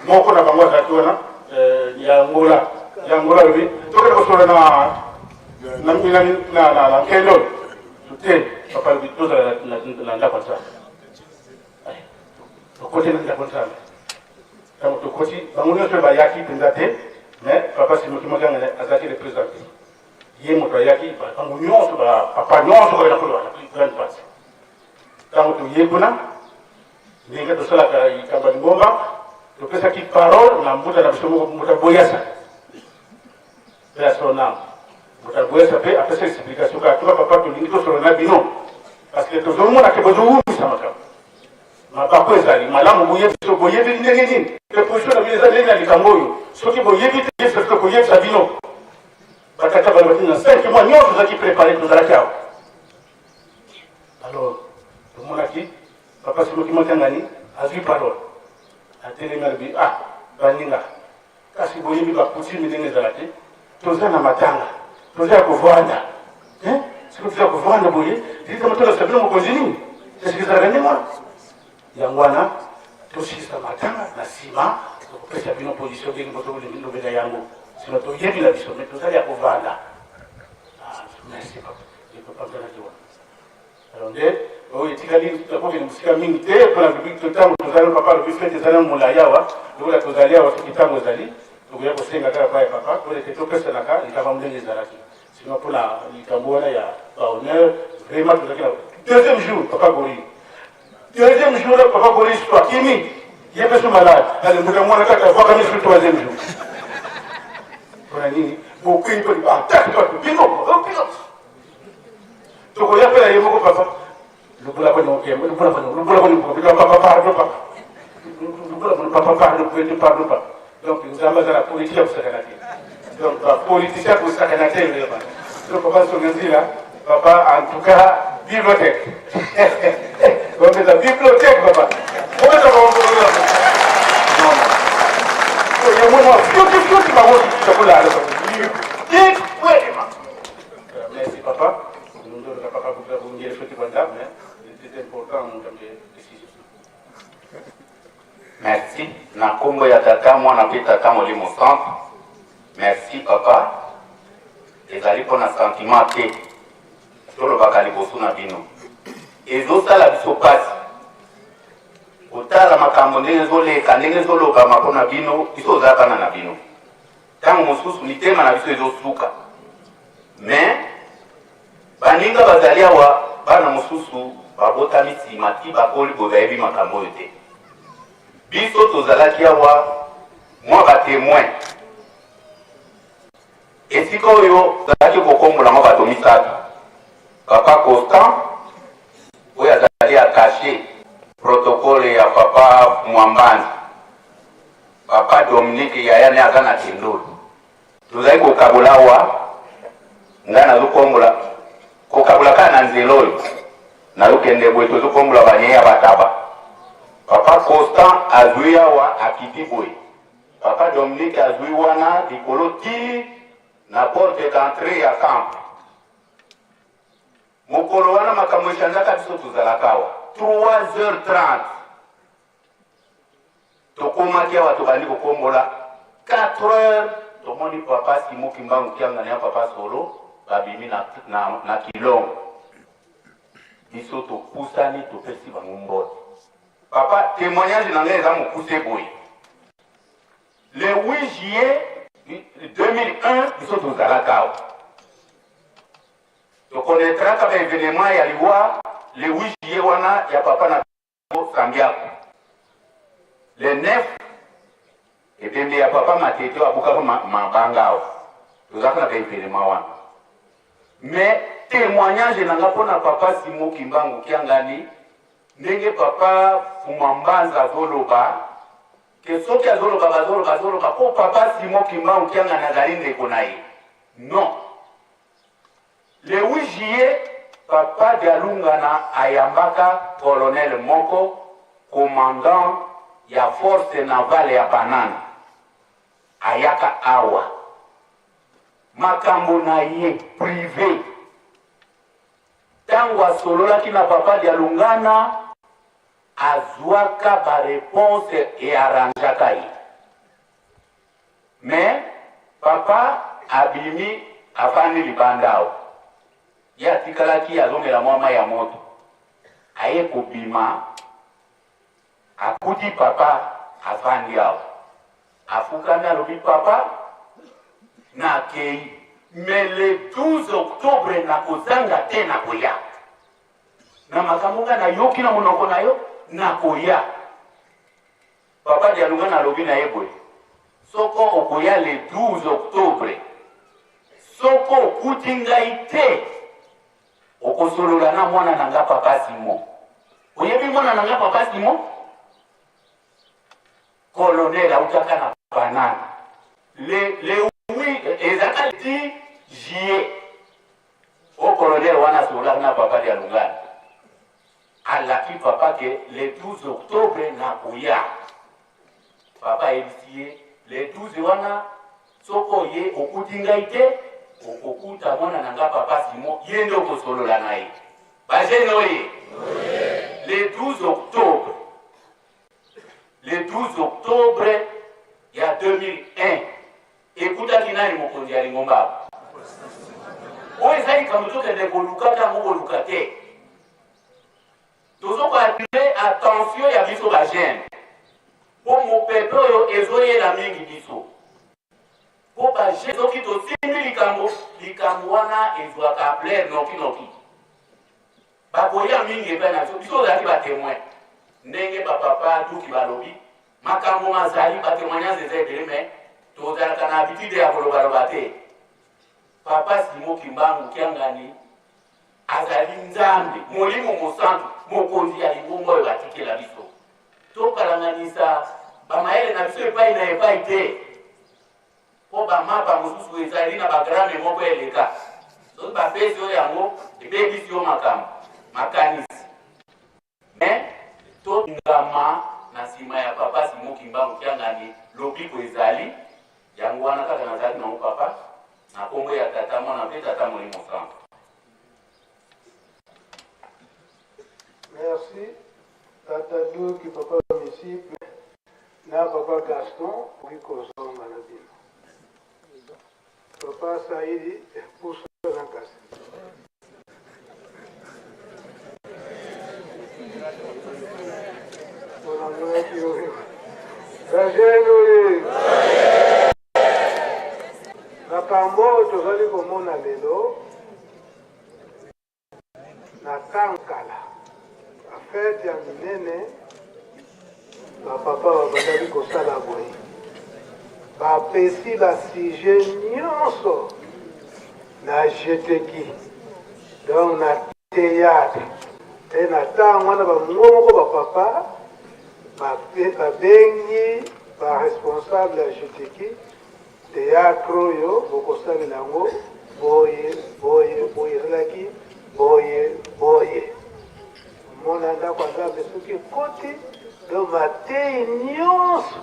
moko na bango azalaki wana eh, ya angola ya angola alobi tokende kosolola na na nkendo te papa alobi tozala na ndako ya nzambe tokoti na ndako nzambe ntango tokoti bango nyonso bayaki mpenza te mais papa simoki makangana azalaki représente ye moto ayaki bango nyonso bapapa nyonso kaka na koloba na grande partie ntango toye kuna ndenge tosalaka likambo ya lingomba topesaki parole na mbuta na biso moko mbuta boyasa mpe ya son ame mbuta boyasa mpe apesa explication kaka toka papa tolingi tosolola na bino parce que tozomona ke bozowumisa makambo mabaku ezali malamu boyebi so boyebi ndenge nini mpe position na bino eza ndenge na likambo oyo soki boyebi te yesu tokoyebisa bino batata balobaki na 5 mois nyonso ozalaki prépare tozalaki awa alors tomonaki papa simoki makangani azwi parole atelemi alobi ah baninga kasi boyebi bakutimi ndenge ezala te toza na matanga toza ya kovanda soki toza kovanda boye lizama tolakisa bino mokonzi nini eske ezalaka ndenge wana yango wana tosilisa matanga na nsima tokopesa bino position ndenge bozolobela yango sino toyebi na biso me tozali ya kovanda ah, merci papa epapanzanaki wana alors nde oyo etikali nakokende mosika mingi te mpona ntango tozali papa alobi fete ezali na molai awa lokola tozali awa soki ntango ezali tokoya kosenga kaka pa ya papa to ete topesanaka likambo ndenge ezalaki sino mpona likambo wana ya bahonneur vraiment tozalaki na deuxième jour papa gori deuxième jour là papa gori so akimi ye mpe so malade alembuka mwana kaka avwaka misu troisième jour mpona nini bokei mpe atake bato bino bino tokoya mpe na ye moko papa lubula koni okemba lubula koni lubula koni lubula papa pardon papa lubula koni papa pardon pardon pardon papa donc nzambe aza na politique ya kosakana te donc bapoliticien ya kosakana te vraiment donc papa songa nzila papa en tout cas bibliothèque bapesa bibliothèque papa opesa non non yango mwa fioki fioki bango tokolala Merci papa. Papa mais c'est important Merci. Na kombo ya tata mwana mpe tata molimo centre. Merci papa. Ezali mpo na sentiment te. Tolobaka liboso na bino. Ezosala biso mpasi kotala makambo ndenge ezoleka ndenge ezolobama mpo na bino biso oza bana na bino Tango mosusu mitema na biso ezosuka mais baninga bazali awa bana mosusu babotami nsima ti bakoli boye bayebi makambo oyo te. Biso tozalaki awa mwa ba temoin esika oyo tozalaki kokombola ngo bato misato, papa Constant oyo azali attaché protocole ya papa Mwambanzi Papa Dominique yaya ne aza na kindulu. Tozali kokabola awa, ngai nazokombola kokabola kaka na nzela oyo nazokende boye, tozokombola banyei ya bataba. Papa Constant azwi awa akiti boye, Papa Dominique azwi wana likolo ti na porte d'entrée ya camp. Mokolo wana makambo echangeaka, biso tozalaka awa 3h30 Tokomaki awa tobandi kokombola 4 heures tomoni papa Simon Kimbangu Kiangani ya papa Solo babimi na, na, na Kilongo. Biso topusani topesi bango mbote. Papa, temoignage na ngai eza mokuse boye. Le 8 juillet 2001 biso tozalaka awa. Tokonetraka ba evenement ya liwa le 8 juillet wana ya papa na biso Sambiako. Le 9 ebembe ya papa Matete abukaka mabanga awa. Tozalaka na ba evenement wana. Mais temoignage na nga pona papa Simon Kimbangu Kiangani ndenge papa Fuma Mbanza azoloba ke soki azoloba bazoloba azoloba po papa Simon Kimbangu Kiangani azali ndeko na ye non. Le 8 juillet papa Dialungana ayambaka colonel moko commandant ya force navale ya Banana ayaka awa makambo na ye prive tango asololaki na papa Dialungana azuaka ba reponse e arrangeaka ye mais papa abimi afandi libanda awa ye atikalaki azomela mwa mai ya moto aye kobima akuti papa afandi awa afukami alobi papa nakei mais le 12 octobre nakozanga te nakoya na makambo nga nayoki na monoko na yo nakoya. Papa Dialungana alobi na ye boye, soko okoya le 12 octobre, soko okuti ngai te, okosolola na mwana na nga papa Simon. Oyebi mwana na nga papa Simon? Colonel autaka na banana. Le, le oui, ezalaka le 10 juillet. O colonel wana asololaki na papa Dialungana. Alaki papa ke le 12 octobre nakoya. Papa ayebisi ye le 12 wana soki oye okuti ngai te okokuta mwana na nga papa Simon ye nde okosolola na ye. Ba jeune oye. Le 12 octobre le 12 octobre ya 2001 Ekutaki nani mokonzi ya lingomba? Oyo eza likambo tokende kolukaka yango koluka te. Tozo ko attirer attention ya biso ba jeunes. Po mopepe oyo ezoyela mingi biso. Po ba jeunes soki tosimbi likambo, likambo wana ezwaka ampleur noki noki. Bakoya mingi epai na biso. Biso tozalaki ba temoins. Ndenge ba papa Duki balobi, Makambo mazali, ba temoignages eza ebele mais tozalaka na habitude ya koloba loba te. Papa Simon Kimbangu Kiangani azali Nzambe, Molimo Mosantu, mokonzi ya lingomba oyo batikela biso. Topalanganisa ba mayele na biso epai na epai te. Po ba mapa mosusu ezali na ba gramme moko eleka. Soki bapesi yo yango, ebebisi yo makambo, makanisi. Mais to ngama na sima ya papa Simon Kimbangu Kiangani lobiko ezali yango wana kaka nazali na papa na kombo ya tata mwana mpe tata molimo santu. Merci tata Duki, papa Misipe na papa Gaston okoki kozonga na bino. Papa Saidi pusa na kasi. Bajene oye! Makambo oyo tozali komona lelo Na tango kala, ba fete ya minene ba papa babandaki kosala boye, bapesi ba sujet nyonso na jeteki donc na theatre e na tango wana bango moko ba papa babengi ba responsable ya jeteki Theatre oyo bokosalela yango boye boye boye ezalaki boye boye. Omona ndako ya Nzambe soki ekoti donc mateyi nyonso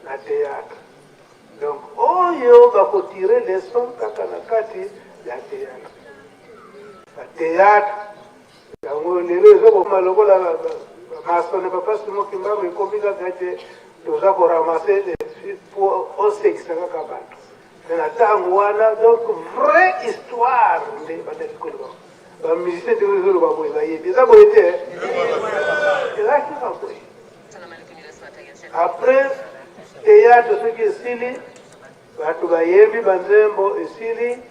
na theatre. Donc oyo bakotire leçon kaka na kati ya theatre. Ba theatre yango lelo ezokoma lokola masone papa Simon Kimbangu ekomi kaka ete toza koramase po osekisa kaka bato me na ntango wana donc vraie histoire nde bandaki koloba. Ba musiciens te ozoloba boye bayebi eza boye te ezalaki kaka boye. Après théâtre soki esili bato bayembi banzembo esili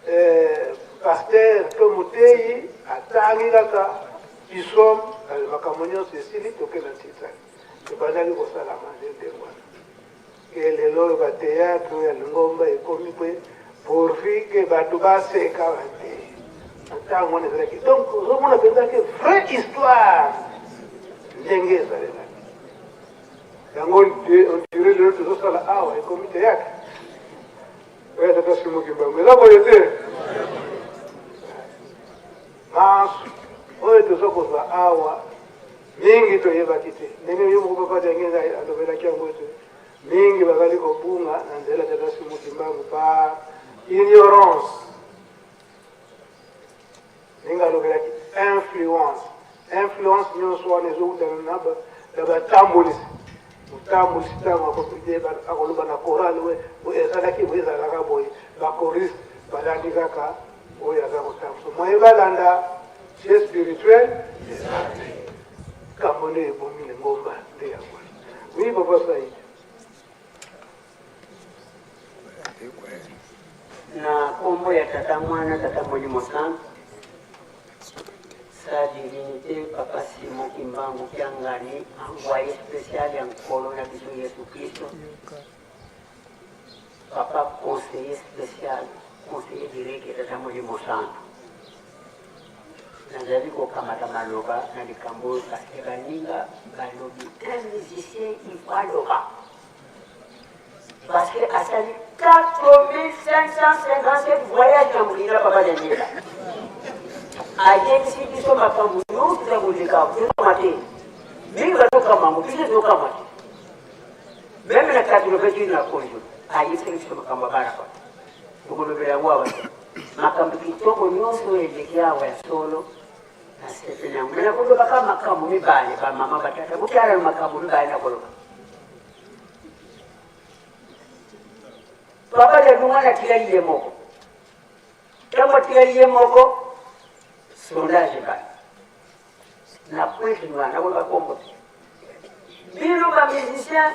eh, pasteur to moteyi atangi kaka psaume makambo nyonso esili toke na ntitani ebandaki kosalama nde ndenge wana. Ke lelo oyo ba theatre ya lingomba ekomi pe pourvu que bato baseka te. Na ntango wana ezalaki donc ozomona mpenza ke vraie histoire ndenge ezalelaki yango on dirait lelo tozosala awa ekomi théâtre oyo tata Simon Kimbangu eza boye te manso oyo toza kozwa awa Mingi toyebaki te ndenge yo moko Papa Diangienda alobelaki yango ete mingi bazali kobunga na nzela ya Tata Simon Kimbangu par ignorance. Ndenge alobelaki influence, influence nyonso wana ezowutana na na batambolisi. Motambolisi ntango akoloba na chorale oyo ezalaki boye ezalaka boye, ba choristes balandi kaka oyo aza kotambusa moye balanda chef spirituel eza te kambo nde ebomi lingomba nde yango oui papa said na nkombo ya tata mwana tata molimo santu sa divinité papa simon kimbangu kiangani envoyé spécial ya nkolo na biso yesu kristo Papa conseiller special, conseiller direct ya Tata Molimo Santu. Nazali kokamata maloba na likambo oyo parce que baninga balobi un musicien il faut aloba parce que asali 4557 voyage na mokili na papa Daniela ayebisi biso makambo nyonso eza koleka tozokama te mingi bazokama yango biso tozokama te Meme na 88 na konjo ayebisaki biso makambo ya bana bato tokolobela yango awa te. Makambo kitoko nyonso oyo eleki awa ya solo nasepeli yango me nakolobaka makambo mibale bamama batata botala makambo mibale nakoloba papa jalunga natikali ye moko ntango atikali ye moko sondage ebandi na pointe noire nakoloba kombo te bino ba musicien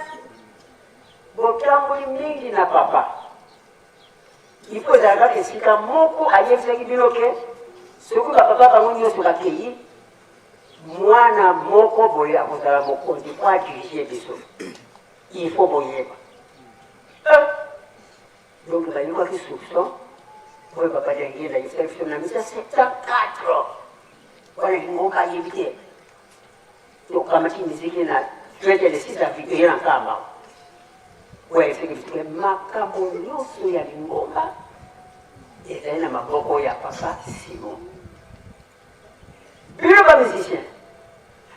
botamboli mingi na papa il faut ezala kaka esika moko ayebisaki bino ke soki bapapa bango nyonso bakei mwana moko boye akozala mokonzi mpo adirige biso il faut boyeba eh! Donc bayokaki soupçon oyo papa Diangienda ayebisaki biso na 1974 wana lingomba ayebi te tokamati miziki na fete le 6 avril toye na nkamba oyo ayebisaki biso ke makambo nyonso ya lingomba ezali na maboko ya papa Simon. Bino ba musicien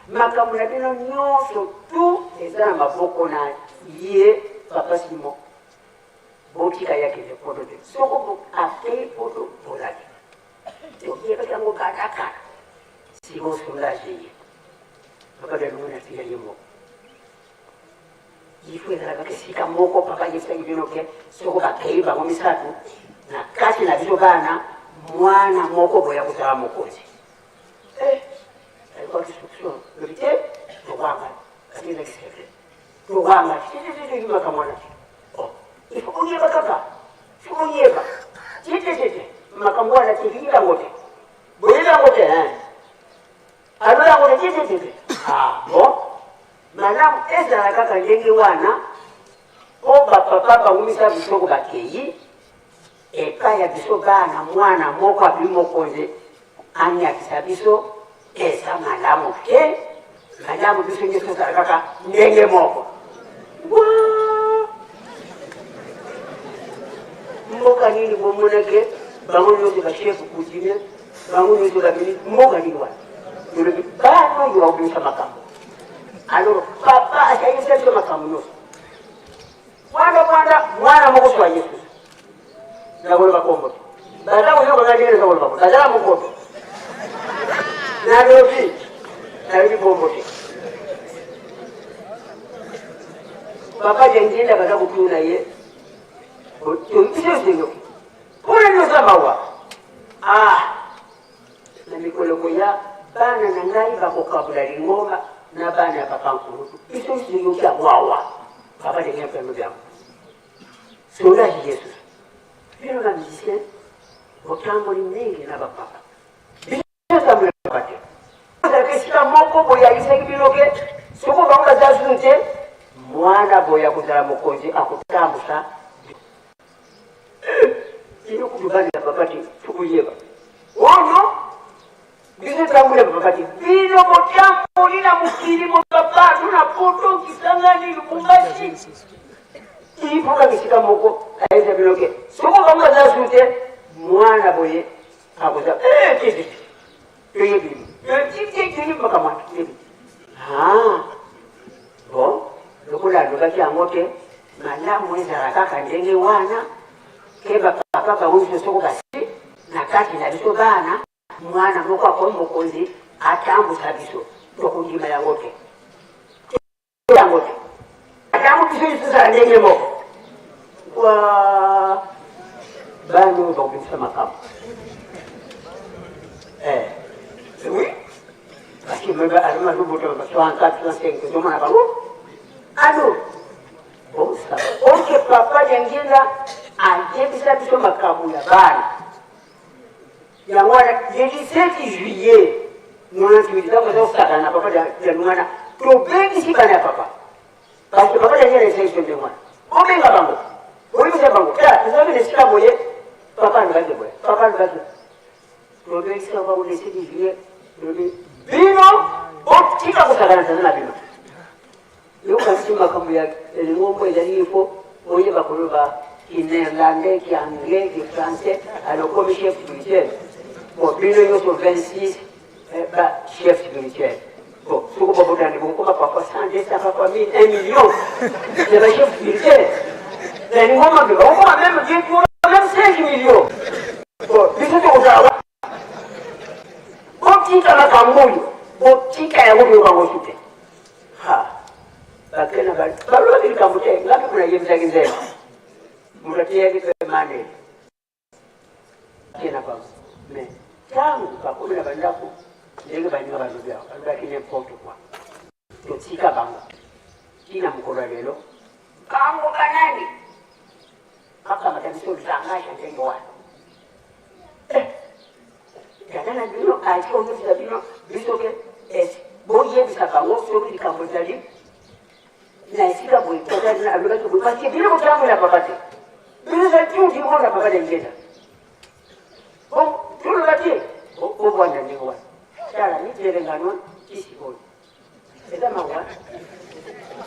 makambo na bino nyonso tout eza na maboko na ye papa Simon. Botika ye akende poto te. Soko akei poto bozali. Toyebaki yango banda kala. Sikoyo sondage ye. Papa Dalungu na ye moko. Il faut ezala kaka esika moko papa ayebisaki bino ke soko bakei bango misato na kati na biso bana mwana moko boya kozala mokonzi. Eh, alikuwa soupçon. Lobi te, tobanga. Parce que ezalaki secret. Tobanga. Tete makambo wana. Oh, il faut oyeba kaka. Il faut oyeba. Tete tete. Makambo wana te, yango te. Boyebi yango te, hein. Alo yango te, tete tete. Ah, bon. Malamu ezala kaka ndenge wana mpo bapapa bawumisa biso bakei epai ya biso bana mwana moko abimi mokonzi anyakisa biso eza malamu te malamu biso nyonso tozala kaka ndenge moko mboka nini bomonake bango nyonso bachef coutumier bango nyonso bamini mboka nini wana tolobi bana oyo bakobimisa makambo alors papa asayebisa biso makambo nyonso Mwana mwana mwana moko swa Yesu. Nakoloba kombo te. Baza koyoka nga ndenge naza koloba. Baza na mokoto. Nalobi. Nalobi kombo te. Papa Diangienda baza kotuna ye. Biso toyoki. Mpona nini oza mawa? Ah! akoya, bana na ngai bakokabola lingomba na bana ya papa nkulutu. Biso nyonso toyoki yango awa. Papa ndenge mpe alobi yango. Solange Yesu. Bino ba musicien botamboli mingi na bapapa. Biso totambola te. Ozalaka esika moko boye ayebisaki bino ke soko bango baza susu te, mwana boye akozala mokonzi akotambusa bino kutu bana ya papa te tokoyeba ono biso tambola papa te bino botamboli na mokili mobapatu na poto kisangani lubumbashi ipoka esika moko ayebisa bino ke soko bango baza susu te mwana boye akoza eh, te te toyebi toyebi makambo wana toyebi ah, bon lokola alobaki yango te malamu ezala kaka ndenge wana ke bapapa bango biso soko basi na kati na biso bana mwana moko akomi mokonzi atambusa biso tokondima yango te yango te yango biso nyonso tozala ndenge moko wa bana oyo bakobimisa makambo eh, oui parce que azobotama ba 64 65 tozomona bango alo bosa oke papa Diangienda ayebisa biso makambo ya bana yango wana le 17 juillet 98 ntango aza kosakana na papa Dialungana tobengisi bana ya papa parce que papa Dialungana esali biso ndenge wana bobenga bango boyebisa bango ta tozalaki na esika boye papa alobaki boye papa alobaki tobengisi bango le 17 juillet lobi bino botika kosakana tata na bino Yokanisi makambo ya lingomba ezali il faut oyeba koloba ki néerlandais, ki anglais, ki français, alors okomi chef spirituel. Bon, bino nyonso 26 eh, ba chef spirituel. Bon, soko babotani bokokoma parfois 100, 200, parfois 1000, 1 million ya ba chef spirituel. Na lingomba mpe bakokoma même même 5 millions. Bon, biso tokozala botika makambo oyo botika yango bino bango su te ha bakena balobaki likambo te nga mpe kuna yebisaki nzela moto ateyaki mpe mane te na bango mais ntango bakomi na bandako ndenge baninga balobi awa balobaki n'importe quoi totika bango ntina mokolo ya lelo bango banani bakamata biso langage ya ndenge wana eh, tata na bino ayaki koyebisa bino biso ke boyebisa bango soki likambo ezali na esika boye tata bino alobaki boye parce que bino botambola papa te bino ezali toujours na papa na ingeta bon toloba te obwanda ndenge wana tala mitelengano ti sikoyo eza mawa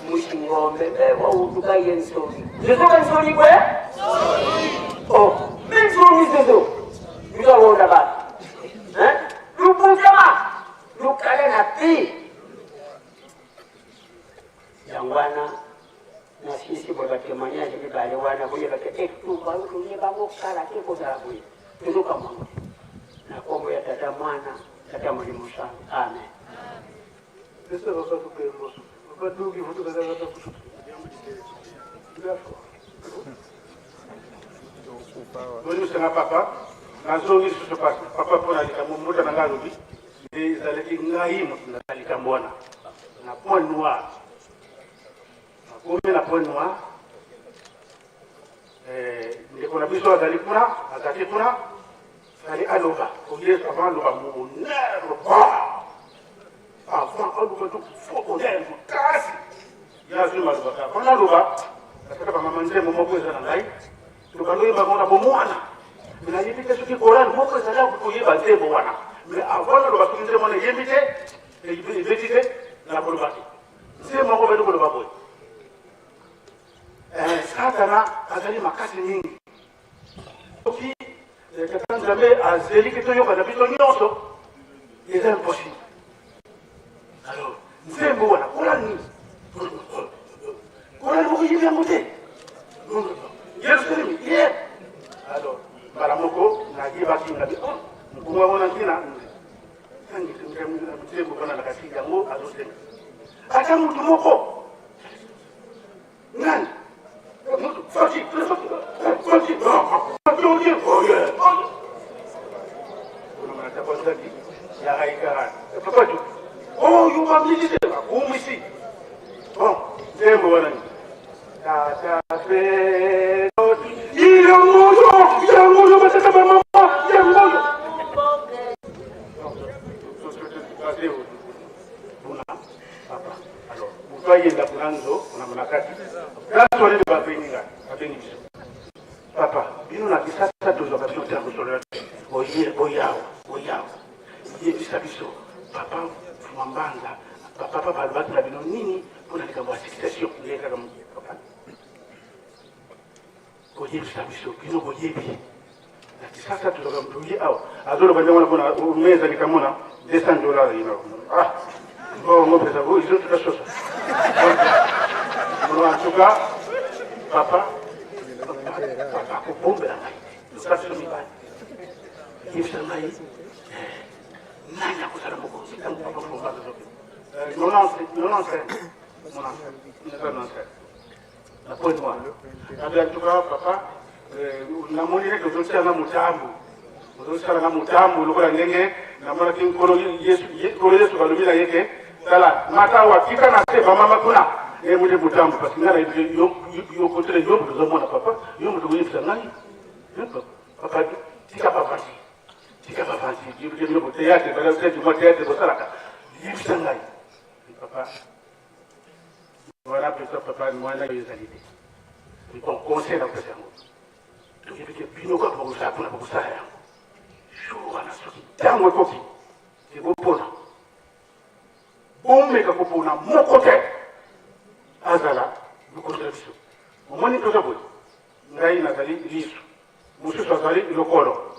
mushingombe mbe wautuka ye nsoni zozo ka nsoni kwe oh mbe nsoni zozo lukawonda bato lubutama lukala na pi yango wana nasilisi boye batémoignage mibale wana boyeba te etumba oyo toyebango kala te kozala boye tozokamwango te na nkombo ya tata mwana tata molimo santu amen Pesa papa tukembo. Papa duki futu kaza kata kutu. Bolimbisa papa, nazongi lisusu papa mpo na likambo mbuta na ngai alobi nde ezalaki ngai moto na likambo wana na point noir nakomi na point noir eh, ndeko na biso azali kuna azalaki kuna azali aloba oye avant aloba monere avant aloba to fo monere makasi ye azwi maloba kaka mpona aloba nasaka bamama nzembo moko eza na ngai tobanda oyemba yango na bomwana me nayebi te soki korale moko ezali koyeba nzembo wana me avant naloba soki nzembo wana eyembi te ebeti te nakoloba te nzembo yango bandi koloba boye eh, satana azali makasi mingi soki eh, tata nzambe azeliki toyoka na biso nyonso eza impossible alors nzembo wana kola nini kola moko yebi yango te yerusalemi ye alors mbala moko nayebaki ngabi oh, mokongo yango na ntina nzembo wana nakasi yango azosenga ata motu moko nani Fati, Fati, Fati, Ya Raikara. Papa Duki. Oh, yo ba musicien bakumisi. Bon, nzembo wana nini? Tata pe yango oyo, yango oyo batata ba mama, yango oyo. Kuna papa. Alors, moto ayenda kuna nzo, kuna mona kati. Place wana nde babengi ngai, babengi biso. Papa, bino na Kisasa tozwaka bino ntango solola te. Boye, boyawa, boyawa. Yebisa biso, papa Mfuma Mbanza, papa papa alobaki na bino nini mpo na likambo ya succession? Nde kaka papa. Boyebisa biso, bino boyebi. Na Kisasa tozwaka moto ye awa. Azoloba ndenge wana mpona meza likambo na 200 dollars yina. Ah, bongo mpenza, izo tuta sosa. Bon, en tout cas, papa, papa akobombela ngai te. Luka biso mibali. Yebisa ngai nani akozala mokonzi ntango papa Fomba azokende. 97, 97. Na Pointe Noire. En tout cas, papa, namoni neti ozotia nga motambo, ozosala nga motambo lokola ndenge namonaki Nkolo Yesu, Nkolo Yesu balobi na ye ke tala mata awa tika na se bamama kuna ye mute motambo, parce que nga nayebi yo, yo kontele yo moto ozomona papa, yo moto okoyebisa ngai papa, tika papa, tika papa, bino théâtre, bala théâtre bosalaka, yebisa ngai papa. Wana mpenza papa mwana oyo ezali te. Bon conseil na kopesa yango. Toyebi ke bino kaka bokozala mpona bokosala yango. Jour wana soki ntango ekoki ekopona bomeka kopona moko te azala mokonzi na biso. Omoni toza boye, ngai nazali lisu, mosusu azali lokolo,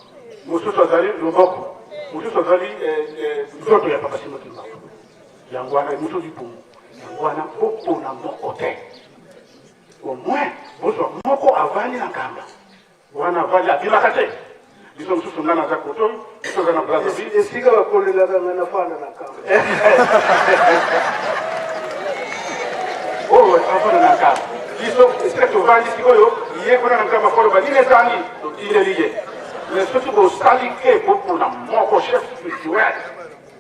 mosusu azali loboko, mosusu azali nzoto ya papa Simon Kimbangu. Yango wana mosusu libumu. Yango wana bopona moko te, au moins bozwa moko avandi na nkamba wana, avandi abimaka te. Biso mosusu ngai naza koto, biso oza na Brazzaville. Esika bakolelaka ngai nafanda na nkamba. Oyo avanda na nkamba, biso esika tovandi sikoyo, ye kuna na nkamba koloba nini ezangi, totindeli ye. Mais soki bosali ke bopona moko chef spirituel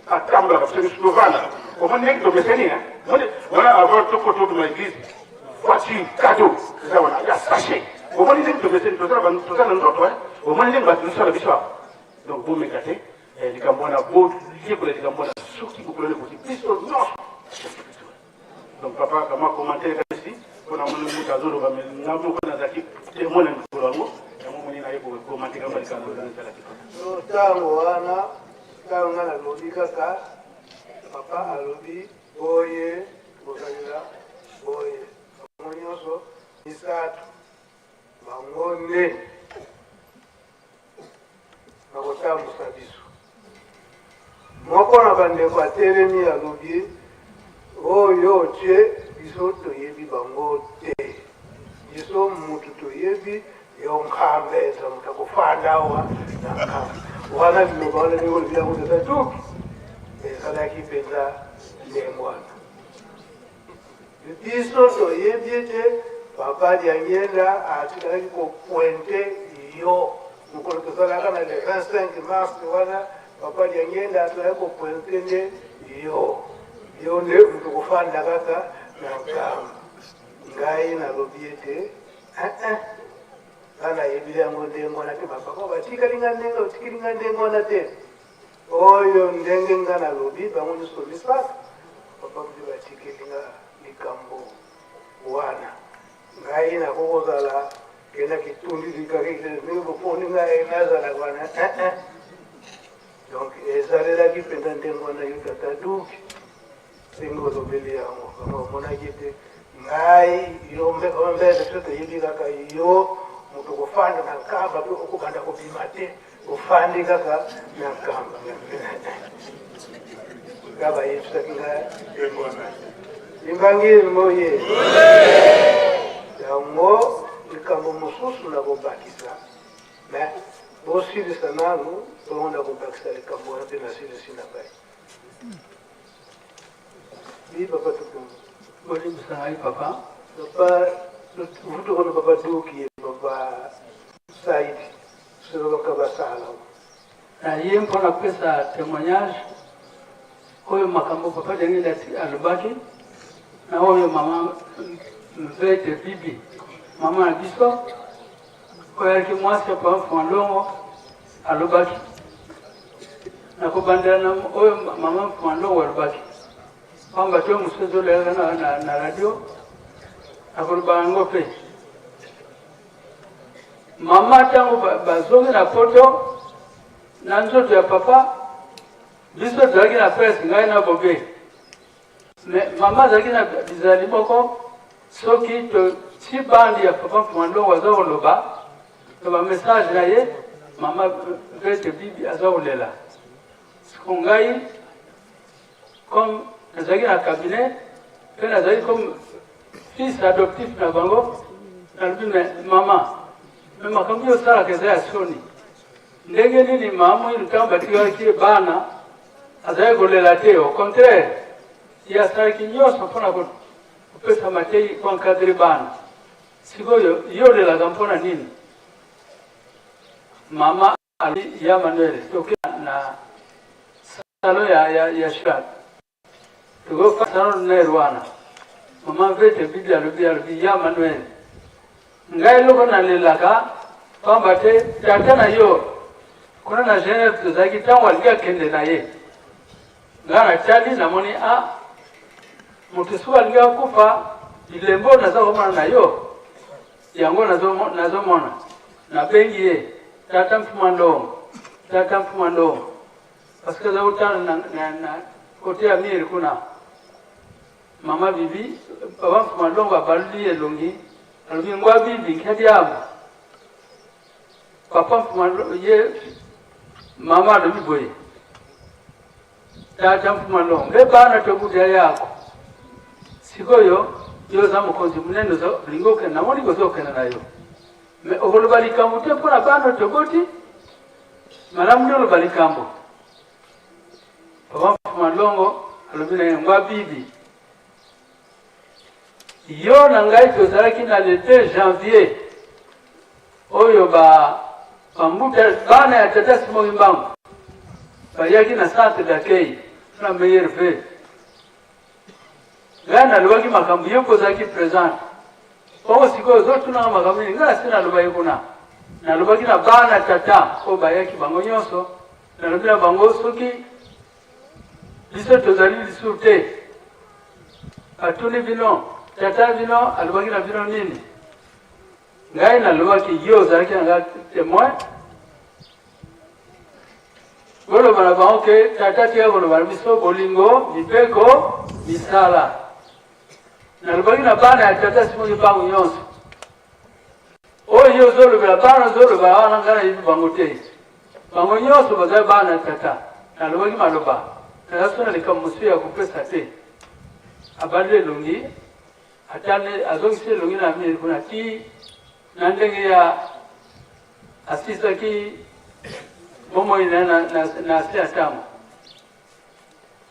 atambolaka, biso nyonso tovanda, omoni ndenge tomeseni wana avant tokota obima église, voiture cadeau eza wana ya sachet. Omoni ndenge tomeseni, toza na nzoto, omoni ndenge bato tosala biso awa. Donc bomeka te likambo wana, boyekola likambo wana, soki mokolo ekoki biso nyonso. Donc papa, kama commentaire kasi mpona moni moto azoloba, me nga moko nazalaki témoin na mikolo yango, yango moni naye kokomante kama likambo wana ezalaki. Ntango wana, ntango nga nalobi kaka, papa alobi boye, bosalela boye, bango nyonso misato bango nde bakotambusa biso. Moko na bandeko atelemi alobi, oyo otie biso toyebi bango te, biso mutu toyebi yo nkamba eza moto akofanda awa na nkamba wana. Liloba wana ndenge olobi yango tata tuki, ezalaki mpenza ndenge wana. Biso toyebi ete papa Diangienda atikalaki kopointe yo mokolo tozalaka na le 25 mars wana, papa Diangienda atikalaki kopointe nde yo, yo nde moto kofanda kaka na nkamba. Ngai nalobi ete nga nayebi yango ndenge wana te, bapapa batikali nga ndenge otikeli nga ndenge wana te. Oyo ndenge nga nalobi, bango nyonso misato papa mpe batikeli nga likambo wana. Ngai nakokozala kenda kitundi likaki ndenge boponi ngai nazala wana. Donc ezalelaki mpenza ndenge wana. Yo tata duki, ndenge olobeli yango, bango bamonaki ete ngai yo mbele biso toyebi kaka yo moto kofanda na nkamba mpe okobanda kobima te, ofandi kaka na nkamba. Nga bayebisaki ngai limbangili moye yango. Likambo mosusu na kobakisa, me bosilisa nanu, bongo na kobakisa likambo wana mpe nasilisi na ngai. Bi papa tukungu. Bolimbisa ngai papa. Papa vutukono, papa duki, papa saidi, soki basala na ye mpona kopesa témoignage. Oyo makambo papa Daniel alobaki na oyo mama Mvete Bibi, mama na biso oyo alaki mwasi ya papa Mfuma alobaki. Nakobandela na oyo mama Mfuma Longo alobaki, pamba te oyo mosusu ezolelaka na, na, na radio, nakoloba yango mpe. Mama ntango bazongi na poto na nzoto ya papa Biso tozalaki na presse, ngai na Bobe. Mais mama azalaki na bizaleli moko, soki totie bande ya papa Mfuma Ndongo aza koloba na ba message na ye, mama Vete Bibi aza kolela. Siko ngai comme nazalaki na cabinet mpe nazalaki comme fils adoptif na bango, nalobi mais mama, mais makambo oyo osalaka eza ya soni. Ndenge nini mama Muilu ntango batikalaki ye bana azalaki kolela te? Au contraire, ye asalaki nyonso mpo na kopesa mateyi, ko encadrer bana. Sikoyo yo olelaka mpo na nini? Mama alobi ya Manuel, toke na salon ya, ya, ya Shad. Tokoka salon d'honneur wana. Mama Vete Bibi alobi alobi ya Manuel. Ngai eloko nalelaka pamba te tata na yo kuna na Genève tozalaki ntango alingi akende na ye. Ngai natali namoni a ah, moto soki alingi akufa bilembo naza komona na yo yango nazomona nabengi ye tata mfuma ndongo tata mfuma ndongo Parce que aza kotala na, na, na kote ya mire kuna mama bibi papa mfuma longo abaluli elongi alobi ngwa bibi nkediamu papa mfuma ye mama alobi boye tata mfuma longo nge bana tobuda yako sikoyo yo oza mokonzi monene olingi okende namoni koza okende na yo me okoloba likambo te mpo na bana toboti Malamu nde oloba likambo. Papa Mfuma Longo alobi na ye ngwa bibi. Yo na ngai tozalaki na le 2 janvier oyo ba bambuta bana ya tata Simon Kimbangu bayaki na centre d'accueil na meilleur vœu. Ngai nalobaki makambo yo mpe ozalaki presente. Bongo sikoyo ozotunanga makambo nini? Ngai nasi nalobaki kuna, nalobaki na bana tata oyo bayaki bango nyonso, nalobi na bango soki biso tozali lisusu te, batuni bino tata bino alobaki na bino nini? Ngai nalobaki yo ozalaki na ngai temoin Boloba na bango ke tata tika koloba na biso bolingo, mibeko, misala. Nalobaki na bana ya tata Simon Kimbangu nyonso. Oyo yo ozolobela bana ozoloba wana ngai nayebi bango te. Bango nyonso bazali bana ya tata. Nalobaki maloba. Naza so na likambo mosusu ya kopesa te. Abandi elongi, atali azongisi elongi na miri kuna ti na ndenge ya Asilisaki bomoi na ye na se ya ntango.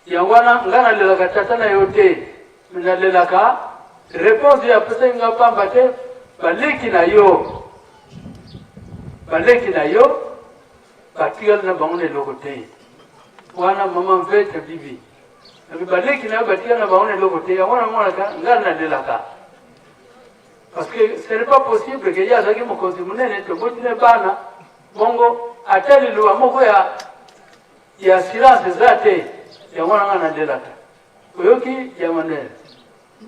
Yango wana ngai nalelaka tata na yo te, me nalelaka reponse oyo apesaki ngai pamba te baleki na yo, baleki na yo batikali na bango na eloko te. Wana mama Mvete Bibi nabi baleki na yo batikali na bango na eloko te, yango wana monaka ngai nalelaka Parce que ce n'est pas possible que ye azalaki mokonzi monene toboti ne bana bongo ata liloba moko ya ya silence eza te yango wana ngai nalelaka oyoki ya manele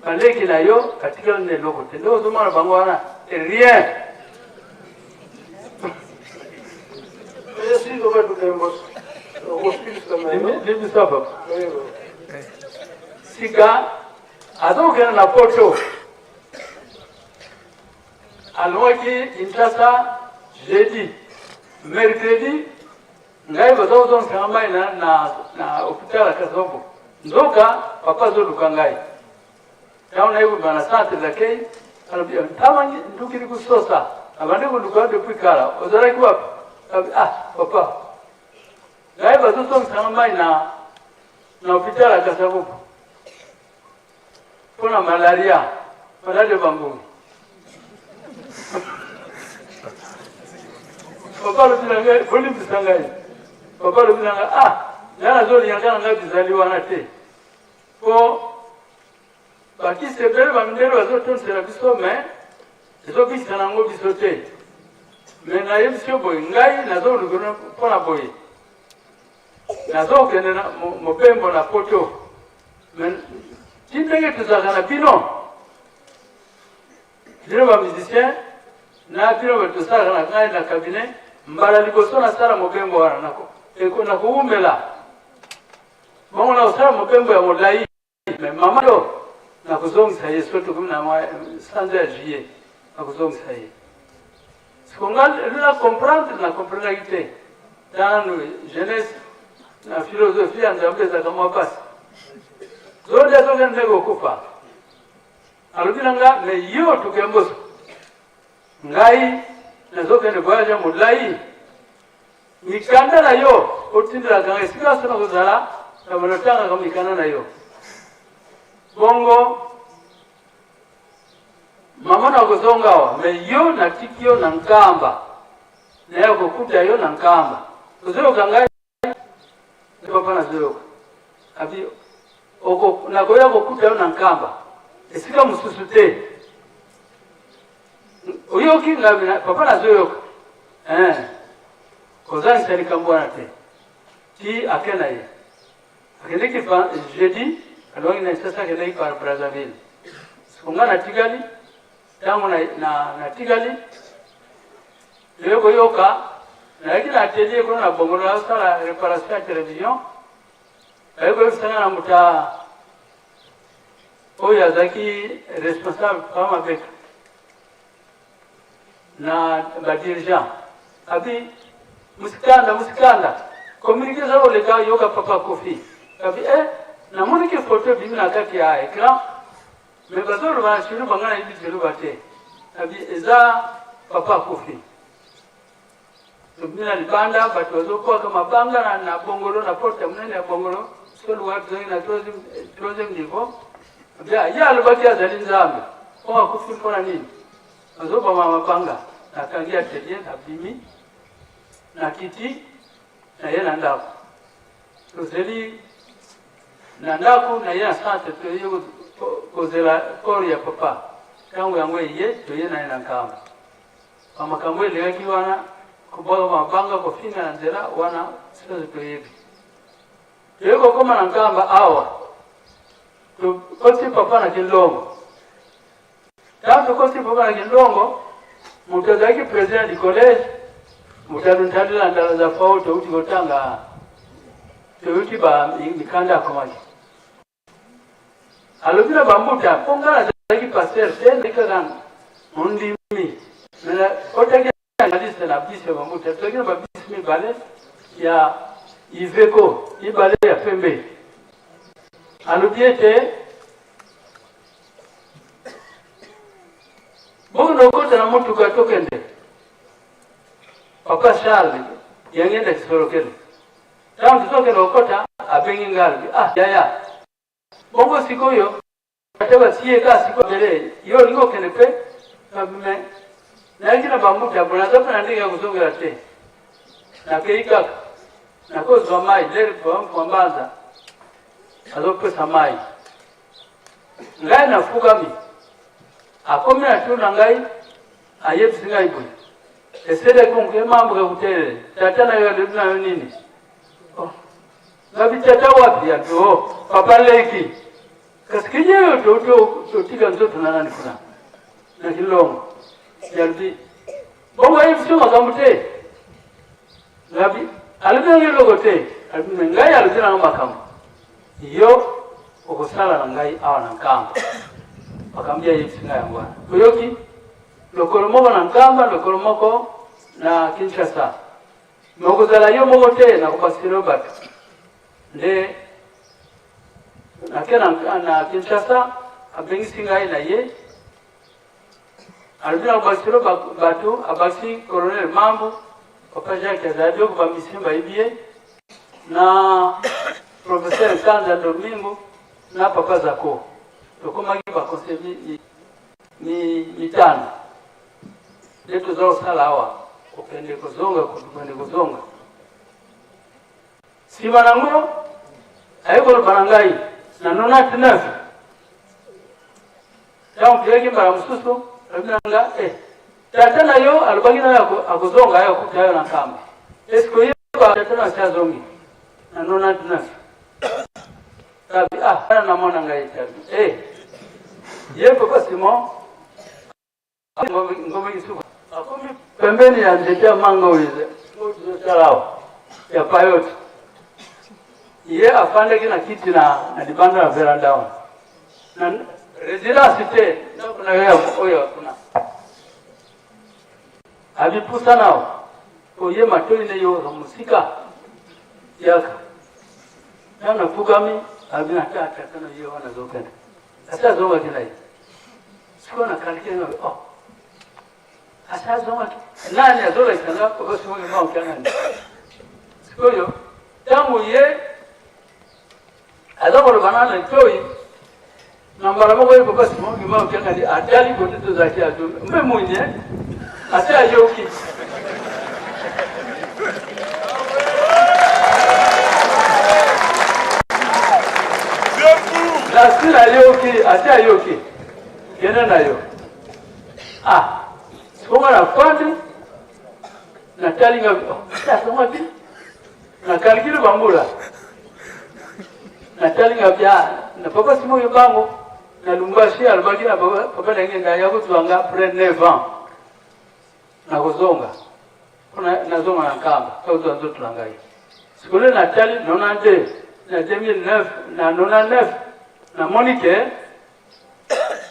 baleki na yo batikali na eloko te nde ozomona bango wana rien. Limbisa papa sika azokende na poto Alongwaki Kinshasa jeudi, mercredi ngai baza kozongisa nga mai na, na, na hôpital ya Kasavubu. Nzoka papa azoluka ngai. Ntango naye kobima na centre d'accueil, alobi ntama ndukili kusosa abandi koluka depuis kala ozalaki wapi? Alobi ah papa ngai bazozongisa nga mai na na hôpital ya Kasavubu. mpo na malaria malade ya bangongi papa alobi na ngai bolimbisa ngai papa alobi na ngai ah. Ngai nazolinga na ngai bizali wana te, mpo bakisi ebele bamindele bazotondisela biso, me ezobikisa na yango biso te. Me nayebisi yo boye, ngai nazoluka mpo na boye, nazokende na mobembo na poto, me ti ndenge tozalaka na bino, bino ba musicien na bino bato tosalaka na ngai na cabinet, mbala liboso nasala mobembo wana nakowumela bongo, nakosala mobembo ya molai. Me mama yo nakozongisa ye soki tokomi na sanza ya juillet, nakozongisa ye. Siko nga na comprendre, na comprendaki te nanu jeunesse na philosophie ya Nzambe ezalaka mwa mpasi. Zonde azokende ndenge kokufa, alobi na nga: me yo tokemboso, ngai nazokende voyage ya molai, mikanda na yo otindelaka ngai esika nyonso nakozala, na banotangaka mikanda na yo. Bongo mama nakozonga awa, me yo natiki yo na Nkamba, naya kokuta yo na Nkamba. Ozoyoka ngai papa? Nazoyoka. Abi nakoya kokuta yo na Nkamba, esika mosusu te. Oyoki ngai papa? Nazoyoka. Kozangisa likambo wana te. Ti ake na ye, akendeki jeudi, alongi na Kinshasa, akendeki par Brazzaville. Siko ngai natikali. Ntango natikali, toye koyoka, nayaki na atelier kuna na Bongolo, nasala réparation ya télévision, baye koyebisa ngai na moto oyo azalaki responsable, Papa Mabeka, na badirigeant, abi: "Musikanda, musikanda, communiqué eza koleka, yoka, papa Kofi." Abi e namoniki photo ebimi na kati ya écran, me bazoloba na Tshiluba, ngai nayebi Tshiluba te. Abi eza papa akufi. Tobimi na libanda, bato bazobwaka mabanga na Bongolo, na porte ya monene ya Bongolo. Soluka tozongi na troisième niveau. Ye alobaki azali Nzambe, mpo akufi mpona nini bazobama mabanga? Nakangi atelier, nabimi, nakiti, naye na ndako. Tozeli na ndako, naye na centre, toye kozela corps ya papa. Ntango yango eye, toye na ye na Nkamba. Bamakambo elekaki wana, kobwaka mabanga, kofinga na nzela wana, soki toyebi. Toye kokóma na Nkamba awa, tokoti papa na Kinlongo. Ntango tokoti papa na Kinlongo, moto azalaki président du collège, moto aluntalila ndala za fao, touti kotanga, toyoki ba mikanda akomaki, alobi na bambuta, mpo ngai nazalaki pasteur te, ndeki kaka mondimi, me otaki analyste na bisi ya bambuta. Tozalaki na babisi mibale ya Iveco, mibale ya pembe. Alobi ete bokende okota na motuka, tokende. Papa Charles yangenda kisolokele. Ntango tozokende kokota, abengi ngai, alobi: "Ah yaya, bongo sikoyo ate batie ka sikoyo bele, yo olingi okende mpe?" Me nayaki na bambuta bo, naza mpe na ndenge ya kozongela te. Nakei kaka, nakozwa mai lere mbanza azopesa mai, ngai nafukami. Akomi na tour na ngai, ayebisi ngai boye: "Eseleki onke mambuka kutelele, tata na yo alobi na yo nini?" Oh. Ngabi: "Tata wapi?" Yabi: "O papa leki, kasi kinye yo totika nzoto na nani kuna na Kilongo." Yalobi bongo: "Ayebisi yo makambo te?" Ngabi: "Alobi nanga eloko te." Alobi: "Me ngai alobi nanga makambo, yo okosala na ngai awa na Nkamba. Makambo ye ayebisi ngai yango wana. Oyoki, lokolo moko na Nkamba, lokolo moko na Kinshasa, me okozala yo moko te, nakobakisela yo bato." Nde nake na Kinshasa, abengisi ngai na ye, alobi nakobakisela bato. Abakisi colonel Mambo, papa Jacques azali oko, bamisien bayebi ye, na professeur Kanza Domingo na papa Zako. Tokomaki baconseil mitano. Nde toza kosala awa, kokende kozonga, kokende kozonga. Nsima na yango aye koloba na ngai na 99 ntango toyaki mbala mosusu, alobi na nga eh, tata na yo alobaki na yo akozonga aye akuta yo na nkamba. Eske oyeba tata na asi azongi na 99? Tabi ah, bana namona ngai tabi eh, ye papa Simon Ngombe Kisuka akomi pembeni ya nzete ya manga oyo tozotala awa ya payote. Ye afandaki na kiti na, na libanda na veranda wana na residence te, ndako na yo oyo kuna. Abipusana awa oye matoi ne yo mosika yaka ntango nafukami abi na tata tano ye wana azokende asi azongaki na ye. Sikoyo na calcule na oh asi azongaki nani azolakisa nga papa sikoyo maoki nani sikoyo ntango ye aza koloba na litoi na mbala moko ye papa simon kimao kiangani atali kote tozalaki azo mpe munye asi ayoki. Nasi nayoki, asi ayoki. Kende na yo. Ah, sikoyo nafandi natali nga oh, asongaki na calcule bambula natali nga bia na papa Simon Kimbangu na Lubumbashi alobaki na papa papa Diangienda ya kozwa nga après 9 ans nakozonga mpona nazonga na Nkamba kozwa nzoto na ngai. Sikoyo natali 92 na 2009 na 99 namoni ke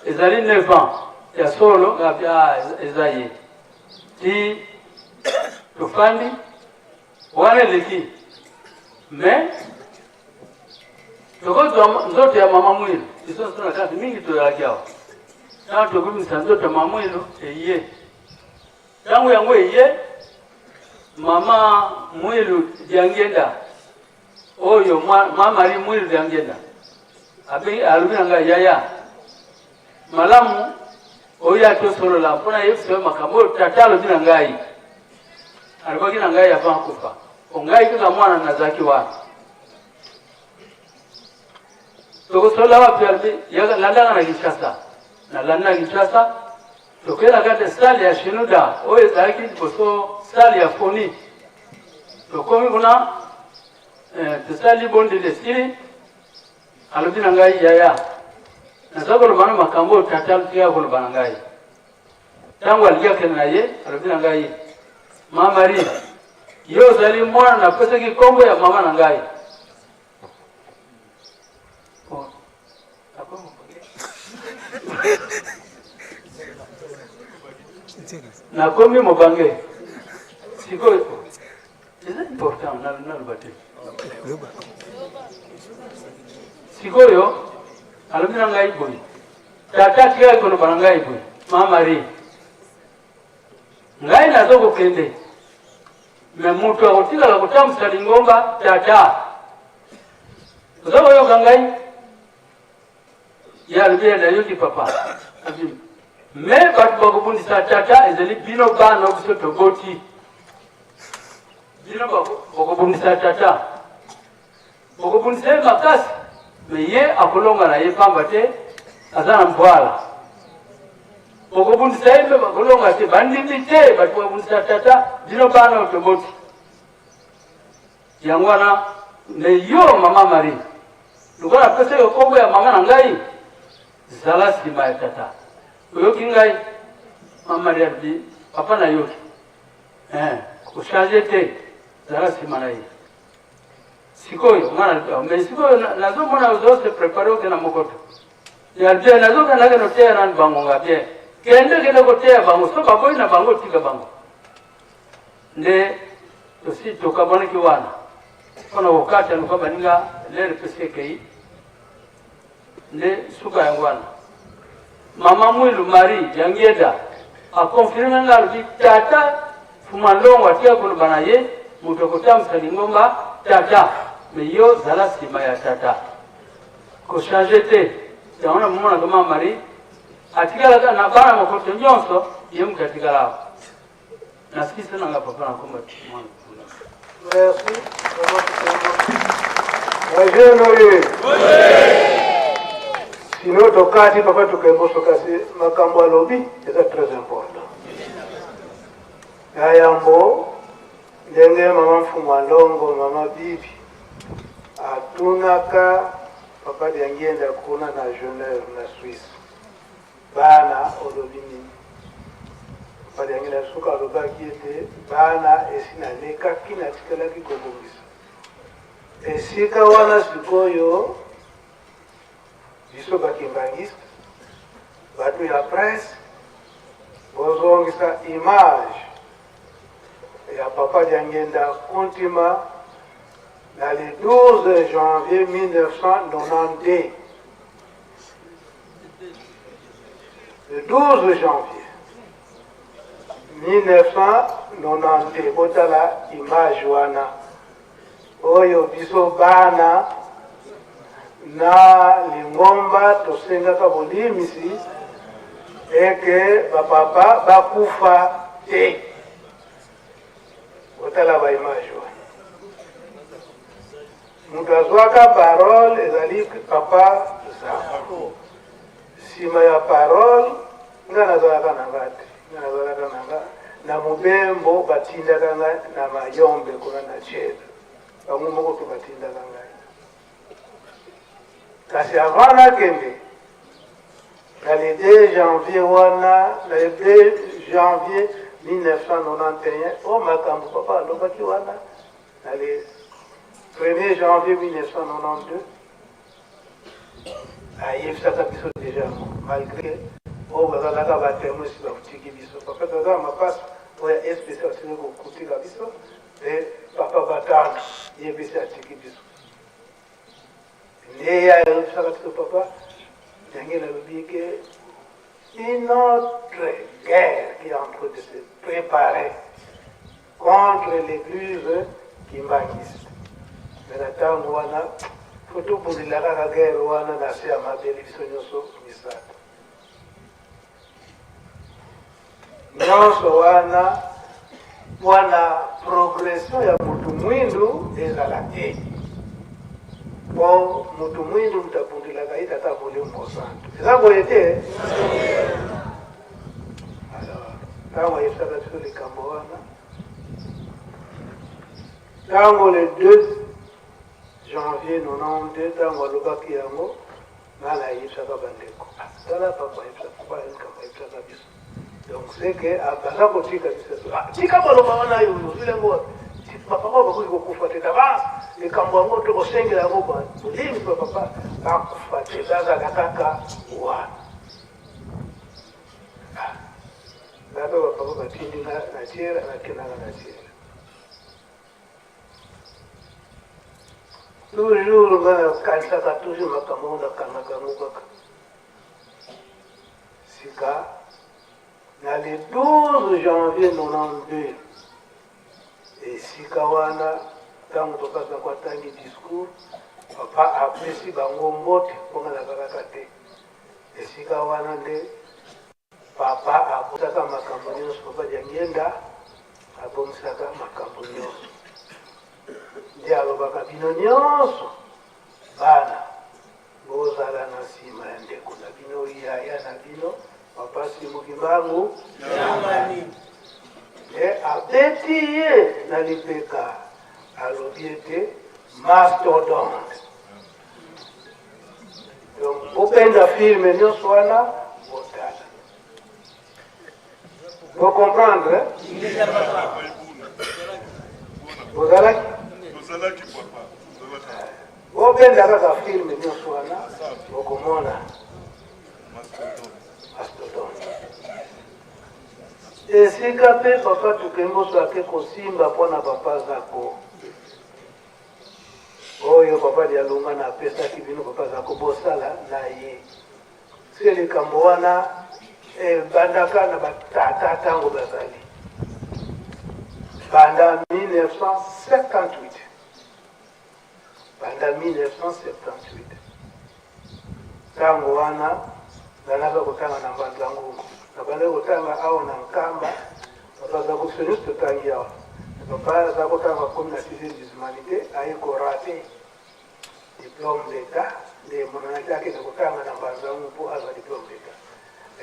ezali 9 ans ya solo ngabi ah, eza ye ti tofandi wana eleki mais tokozwa nzoto ya mama Mwilu biso nyonso na kati mingi tozalaki awa ntango tokobimisa nzoto ya mama Mwilu eye ntango yango eye mama Mwilu Diangienda oyo ma Marie Mwilu Diangienda alobi na ngai yaya malamu oyo atosolola mpo na yebisa yo makambo oyo tata alobi na ngai. Alobaki na ngai avant akufa, ngai kaka mwana nazalaki wana. Tokosolola wapi? Alobi landanga na Kinshasa. Nalanda na Kinshasa, tokei na kati ya salle ya Shinuda oyo ezalaki liboso salle ya Foni. Tokomi kuna eh, tosali libondeli esili, alobi na ngai yaya, naza koloba na makambo oyo tata alukaki koloba na ngai. Ntango alingi akende na ye, alobi na ngai, Ma Marie, yo ozali mwana napesaki nkombo ya mama na ngai. Oh, nakomi mobange sikoyo eza important naloba te sikoyo alobi na ngai boye tata atikaki koloba na ngai boye ma Marie ngai nazo kokende me moto akotikala kotambwisa lingomba tata oza koyoka ngai ye alobi ye nayoki papa abi me bato bakobundisa tata ezali bino bana biso toboti bino bokobundisa tata bokobundisa ye makasi me ye akolonga na ye pamba te aza na mbwala bokobundisa ye mpe bakolonga te bandimi te bato bakobundisa tata bino bana oyo toboti yango wana me yo mama Marie lokola apesa yo nkombo ya mama na ngai zala nsima ya tata oyoki ngai mama Marie alobi papa nayoki eh, kochange te zala nsima na ye sikoyo nga mais sikoyo nazomona ozo se prépare oke na mokoto ya bien nazokenda kende oteya nanu bango nga bien kende kende koteya bango so baboyi na bango tika bango nde tosi tokabwanaki wana mpona kokata luka baninga lere pesi ekei nde suka yango wana mama Mwilu Marie Diangienda akonfirme nga alobi tata Fuma Ndongo atika koloba na ye moto akotambwisa lingomba tata me yo zala nsima ya tata kochange te yango na momonaka mama Marie atikalaka na bana mokoto nyonso ye moto atikala awa. Nasilisa na nga papa nakoma mwana kuna. Merci. Bajeune oye. Sino tokati papa tukemboso kasi makambo alobi eza très important. Ya yambo ndenge mama Mfumu Alongo mama Bibi atunaka papa Diangienda kuna na Genève na Suisse. Bana olobi nini? Papa Diangienda suka alobaki ete bana esi nalekaki natikalaki kobongisa esika wana sikoyo biso ba kimbanguiste bato ya presse bozongisa image ya papa Diangienda Kuntima na le 12 janvier 1992 le 12 janvier 1992 botala image wana oyo biso bana na lingomba tosengaka bolimisi eke bapapa bakufa te. Botala ba image wana, moto azwaka parole ezali papa Zako. Nsima ya parole nga nazalaka na nga te, nga nazalaka na nga na mobembo, batindaka nga na Mayombe kuna na Tchad, bango moko mpe batindaka ngai. Kasi avant nakende na le 2 janvier wana, na le 2 janvier 1991, oyo makambo papa alobaki wana na le 1er janvier 1992, ayebisaka biso deja yango, malgré oyo bazalaka ba temoin si bakutiki biso. Papa toza mapasa oyo ya SPC basili kokutika biso, mpe papa Batanga ye mpe si atiki biso. Nde ye ayebisaka biso papa ndenge nalobi ke une autre guerre qui est en train de se préparer contre l'église kimbanguiste. Mais na ntango wana fo tobundela kaka guerre wana na se ya mabele biso nyonso misato. Nyonso wana mpo na progression ya mutu mwindu ezala te, mpo mutu mwindu mutu abundelaka ye tata molimo mosantu. Eza boye te? Alors ntango ayebisaka biso likambo wana, ntango le 2 janvier 92 ntango alobaki yango, nga nayebisaka bandeko, ah, tala papa ayebisa, papa likambo ayebisaka biso. Donc c'est que baza kotika biso, ah, tika maloba wana yo ozwi yango wapi? Papa oyo bakoki kokufa te d'avance, likambo yango tokosengela yango bolimbi ba papa bakufa te, bazala kaka wana. Nga mpe bapapa batindi nga na tiere, nakendaka na tiere toujours. Nga nakanisaka toujours makambo yango, nakangaka yango kaka. Sika na le 12 janvier 92, esika wana ntango papa Zako atangi discours, papa apesi bango mbote mpo nga nazalaka te esika wana, nde papa abosaka makambo nyonso. Papa Diangienda abongisaka makambo nyonso, nde alobaka bino nyonso bana bozala na nsima ya ndeko na bino, yaya na bino papa Simon Kimbangu. Nde abeti ye na lipeka, alobi ete mastodonte. Donc bopenda filme nyonso wana, botala, bocomprendre. Bozalaki bobenda kaka filme nyonso wana, bokomona mastodonte. Esika mpe papa Tukemboso ake kosimba mpo na papa Zako oyo papa Dialunga na apesaki bino, papa Zako bosala na ye se likambo wana ebandaka na batata ntango bazali banda 1978, banda 1978 ntango wana nalaka kotanga na Mbanza Ngungu, nabandaki kotanga awa na Nkamba. Papa aza ko biso nyonso totangi awa. Papa aza kotanga akomi na sixième des humanités, aye ko rater diplôme d'Etat, nde emonanaki akende kotanga na Mbanza-Ngungu mpo azwa diplôme d'Etat.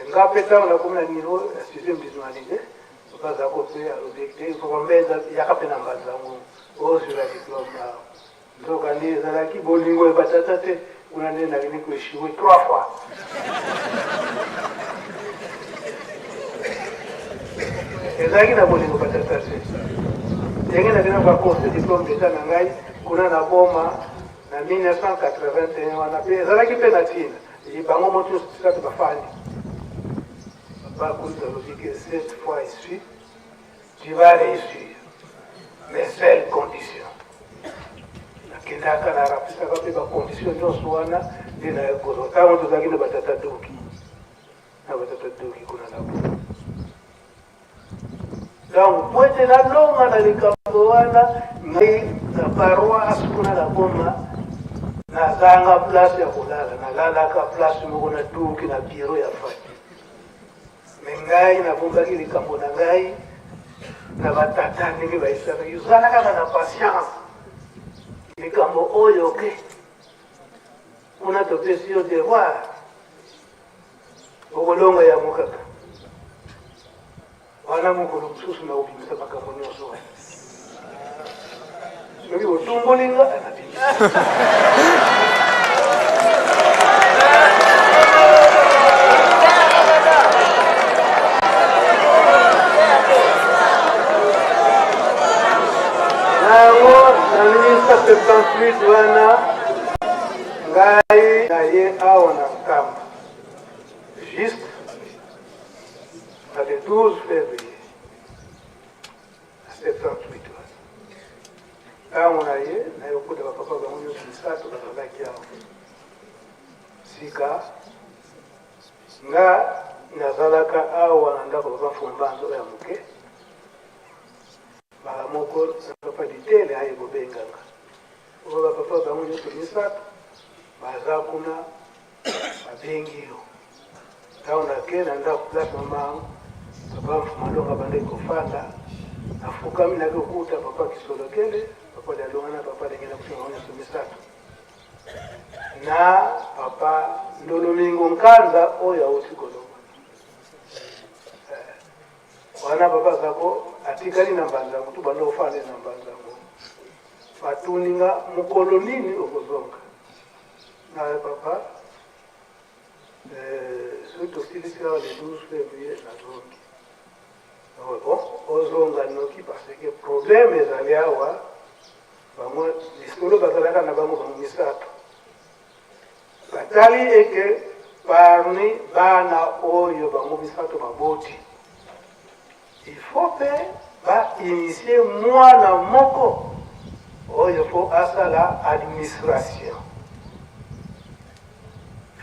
Nga mpe ntango nakomi na niveau ya sixième des humanités, papa aza ko mpe alobi te papa Mbenza yaka mpe na Mbanza-Ngungu ozwela diplôme awa. Nzokande ezalaki bolingo ya batata te, kuna nde nakende ko echouer trois fois. Ezalaki na bolingo batata te. Ndenge nakenda koakoste diplome d'etat na ngai kuna na Boma na 1981 wana mpe ezalaki mpe na ntina bango moto nyonso tisatu bafandi. Papa Kuzu alobi ke cette fois ici Tu vas réussir, mais seule condition. Nakendaka na rapisaka mpe bacondition nyonso wana nde naye kozwa ntango tozalaki na batata doki na batata doki kuna na bo donc po ete nalonga na likambo wana ngai na paroisse kuna na Goma nazanga place ya kolala nalalaka place moko na doki na biro ya fati Mais ngai nabombaki likambo na ngai na ba tata ndenge bayebisaka yo zala kaka na patience likambo oyo ke kuna topesi yo devoir okolonga yango kaka wana mokolo mosusu na kobimisa makambo nyonso wana soki otumboli nga nabimisa. Na yango na 1978 wana ngai naye awa na Nkamba juste na le 12 février na 78 wana ntango na ye naye kokuta bapapa bango nyonso misato bazalaki awa sika nga nazalaka awa na ndako papa Mfumbanzo ya moke mbala moko papa Ditele aye kobenganga oyo bapapa bango nyonso misato baza kuna babengi yo ntango nake na ndako place mama papa Mfumalonga abandaki kofanda nafukami nake kokuta papa Kisolokele papa Lialonga na papa Lengela kutu bango nyonso misato na papa Ndolomingo Nkanza oyo auti koloba eh, wana papa Zako atikali na Mbanza motu banda ofanda na Mbanza ngo batuni nga mokolo nini okozonga na papa Euh, soki tosilisi awa le 12 février nazongi bon ozonga noki parce que problème ezali awa bango lisolo bazalaka na bango bango misato batali eke parmi bana oyo bango misato baboti il faut mpe bainitie mwana moko oyo fo asala administration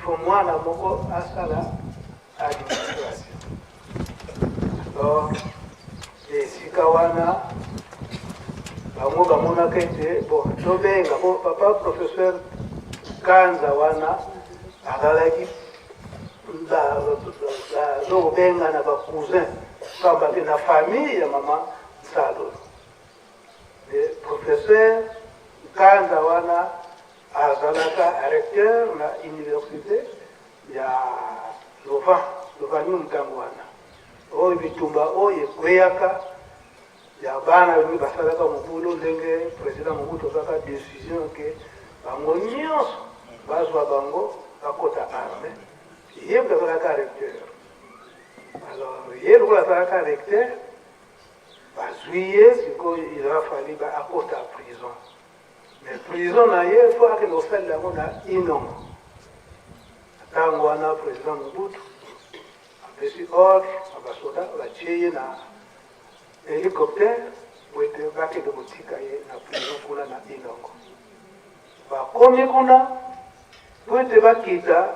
Il faut mwana moko asala administration. Alors, esika wana bango bamonaka ete bon tobenga po papa professeur Kanza wana azalaki bazokobenga na bacousin pamba te na famille ya mama Nsalolo. Professeur Kanza wana Azalaka recteur na universite ya Louvain, Lovanium tango wana. Oyo bitumba oyo ekweyaka ya bana mingi basalaka mobulu ndenge president Mobutu azwaka decision ke bango nyonso bazwa bango bakota armee. Ye moto azalaka recteur. Alors ye lokola azalaka recteur bazwi ye sikoyo il a fallu ba akota prison. Mais prison na ye faut akende kosalela yango na Inongo. Na tango wana president Mobutu apesi ordre na basoda batie ye na helicoptère po ete bakende kotika ye na prison kuna na Inongo. Bakomi kuna po ete bakita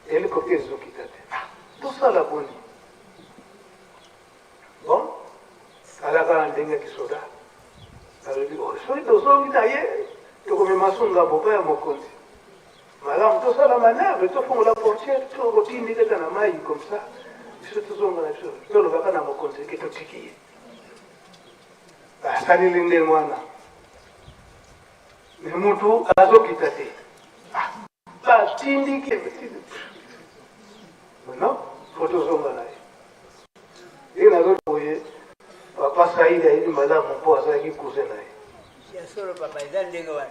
helicoptère ezokita te. Ah, tosala boni? Bon, alaka na ndenge ya kisoda alobi oh, soki tozongi na ye tokomema so ngambo pa ya mokonzi malamu tosala manœuvre tofongola portière tokotindi kaka na mai comme ça. Biso tozonga na biso, tolobaka na mokonzi ke totiki ye. Basaleli ndenge wana, me mutu azokita te. Ah, batindiki non, fo tozonga na ye. Ndenge nazo boye, papa Saidi ayebi malamu mpo azalaki cousin na ye. Ya solo papa, eza ndenge wana.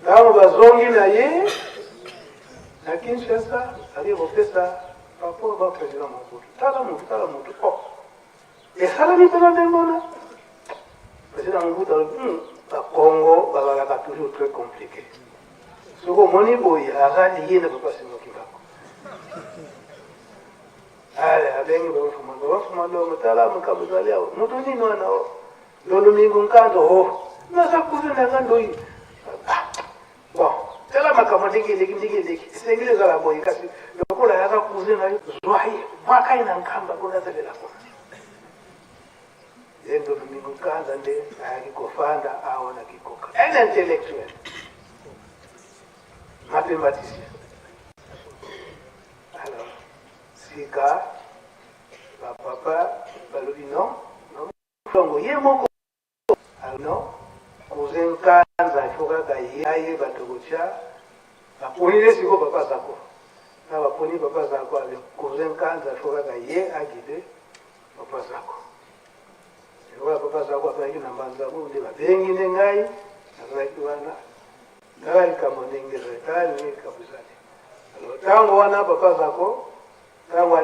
Ntango bazongi na ye na Kinshasa, ake kopesa rapport ba president Mobutu. Tala motu, tala motu, oh, esalami mpena ndenge wana. President Mobutu alobi, Bakongo bazalaka toujours très compliqué. Soki omoni boye, aza liye na papa Simon Kimbangu. Ale abengi baba Fuma, baba Fuma Longo, tala makambo ezali awa, moto nini wana o Lolo Mingu Nkanzo, o naza cousin na nga ndoyi. Ah, bon, tala makambo ndenge eleki, ndenge eleki, esengeli ezala boye, kasi lokola ayaka cousin na yo, zwa ye, bwaka ye na nkamba kuna azalela kuna. Ye Lolo Mingu Nkanza nde ayaki kofanda awa na Kikoka, un intellectuel, mathématicien. Alors, sika ba papa balobi non, non, Longo ye moko non, cousin Nkanza il faut kaka ye ayeba tokotia baponi nde sikoyo papa Zako na baponi papa Zako avec cousin Nkanza il faut kaka ye aguide papa Zako. Lokola papa Zako azalaki na Mbanza-Ngungu nde babengi nde ngai nazalaki wana. Tala likambo ndenge ezali, tala ndenge likambo ezali. Alors, ntango wana papa Zako, ntango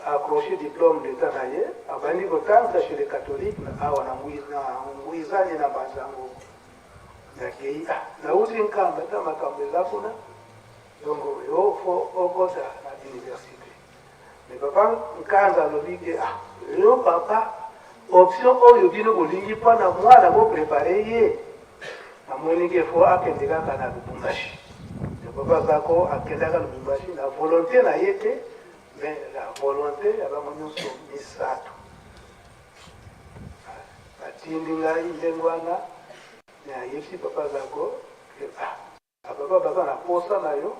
accroché diplôme d'etat na ye, abandi kotangisa chez les catholiques na awa na Nguizani na Mbanza-Ngungu. Nakei, ah, nauti Nkamba, ta makambo eza kuna, donc yo fo okota na université. Mais papa Nkanza alobi ke, ah, yo papa, option oyo bino bolingi mpo na mwana bo prepare ye, namoni ke fo akende kaka na Lubumbashi. Papa Zako akendaka Lubumbashi na volonté na ye te, mais na volonté ya bango nyonso misato. Batindi ngai ndenge wana, nayebisi papa Zako ke, ah, papa baza na posa na yo,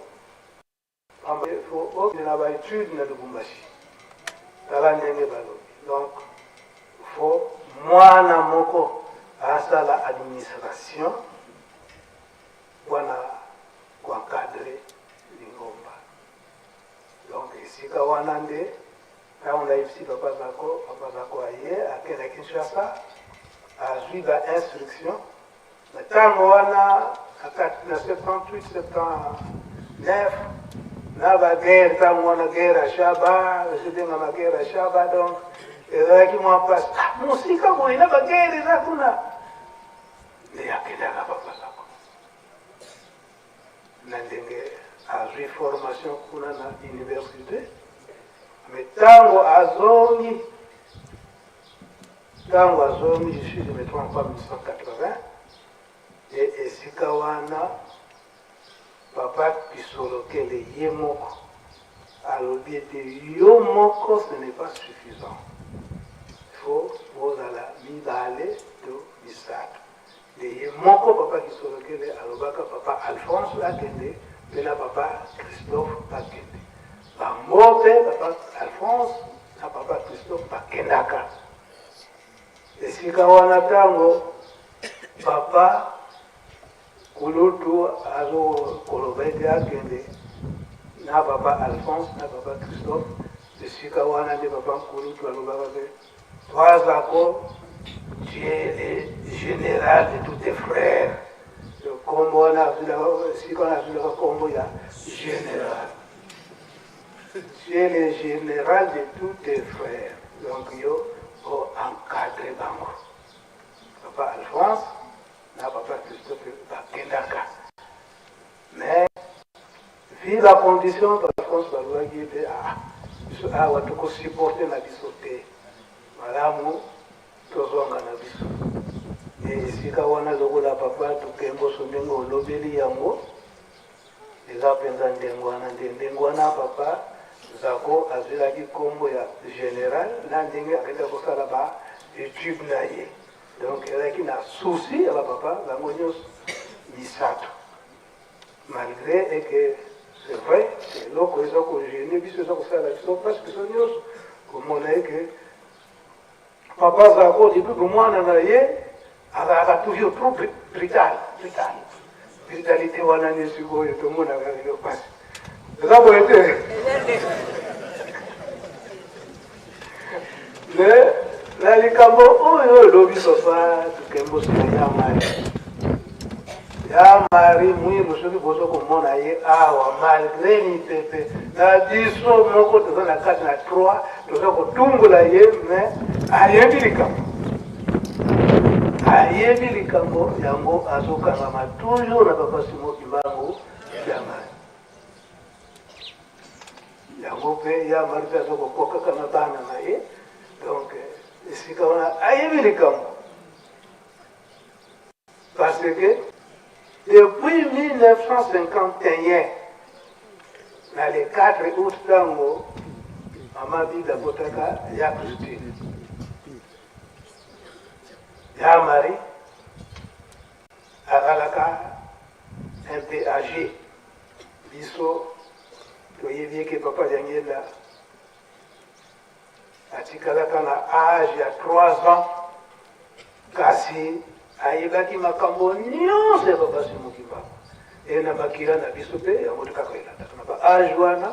pamba fo okende na ba etude na Lubumbashi. Tala ndenge balobi. Donc fo mwana moko asala administration mpona koencadre lingomba. Donc esika wana nde ntango nayebisi papa Zako, papa Zako aye ake na Kinshasa, azwi ba instruction. Na ntango wana na 78, 79 na ba guerre, ntango wana guerre ya Shaba, ezobengama guerre ya Shaba, donc ezalaki mwa mpasi. Ah, mosika boye na ba guerre eza kuna, nde akendaka papa Zako na ndenge azwi formation kuna na université. Mais ntango azongi, ntango azongi, je suis, je me trompe pas, 1980, e esika wana papa Kisolokele ye moko alobi ete yo moko ce n'est pas suffisant, il faut bozala mibale to misato. Nde ye moko papa Kisolokele alobaka papa Alphonse akende mpe na papa Christophe bakende. Bango mpe papa Alphonse na papa Christophe bakendaka esika wana. Ntango papa kulutu azokoloba ete akende na papa Alphonse na papa Christophe, esika wana nde papa nkulutu alobaka ke toi Zako, tu es le général de tous tes frères. Kombo wana esika wana azwilaka kombo ya général. Tu es le général de tous tes frères, donc yo o encadre bango. Papa Alphonse na papa Christophe bakendaka, mais vu la condition, Alphonse balobaki ete ah, biso awa tokosupporte na biso te, malamu tozonga na biso. E esika wana lokola papa Tukemboso ndenge olobeli yango, eza mpenza ndenge wana. Nde ndenge wana papa Zako azwelaki nkombo ya général na ndenge akendaki kosala ba etude na ye. Donc ezalaki na souci ya bapapa bango nyonso misato, malgré eke C'est vrai, eloko eza ko gêner biso, eza kosala biso mpasi biso nyonso komona ye ke papa azalaka depuis bomwana na ye azalaka toujours trop brutal, brutal. Brutalité wana nde sikoyo tomonaka lelo mpasi. Eza boye te? Mais na likambo oyo olobi papa Tukembosi na ya Marie, ya Marie Mwindu, soki bozo komona ye awa malgre mipepe na biso moko toza na kati na 3 toza kotumbola ye, mais ayebi likambo, ayebi likambo yango, azokangama toujours na papa Simon Kimbangu ya Marie. Yango mpe ya Marie mpe aza kokokaka na bana na ye, donc esika wana ayebi likambo parce que depuis 1951 na le 4 août ntango mama Bibi abotaka ya Christine, ya Marie azalaka un peu âgé. Biso toyebi eke papa Diangienda atikalaka na age ya 3 ans, kasi ayebaki makambo nyonso ya papa Simon Kimbangu. E na makila na biso mpe yango kaka elandaka na ba age wana,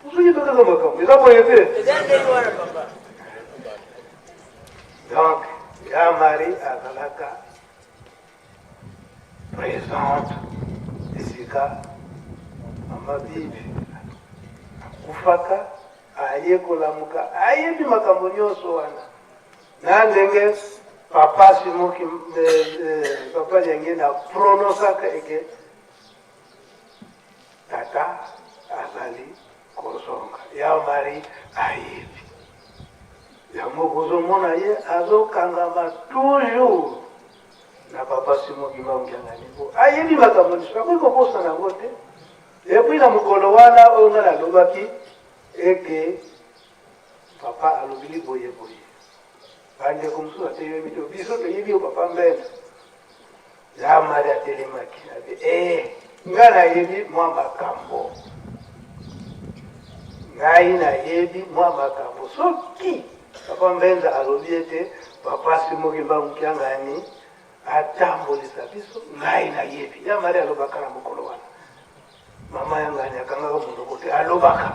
tozoyeba kaka makambo eza boye te. Donc ya Marie azalaka presente esika mama Bibi akufaka, aye kolamuka, ayebi makambo nyonso wana na ndenge papa Simoki, papa Diangienda prononsaka eke tata azali kozonga. Ya Marie ayebi yango, bozomona ye azokangama toujours na papa Simon Kimbangu Kiangani po ayebi makambo nyonso, akoki kobosana yango te. Epuis na mokolo wana oyo ngai nalobaki eke papa alobili boye boye, bandeko mosusu batelemi te, biso toyebi yo papa Mbenda. Ya Mari atelemaki abi ee, ngai nayebi mwa makambo, ngai nayebi mwa makambo. Soki papa Mbenza alobi ete papa Simon Kimbangu Kiangani atambolisa biso, ngai nayebi. Ya Mari alobaka na mokolo wana, mama ya ngani akangaka monoko te, alobaka.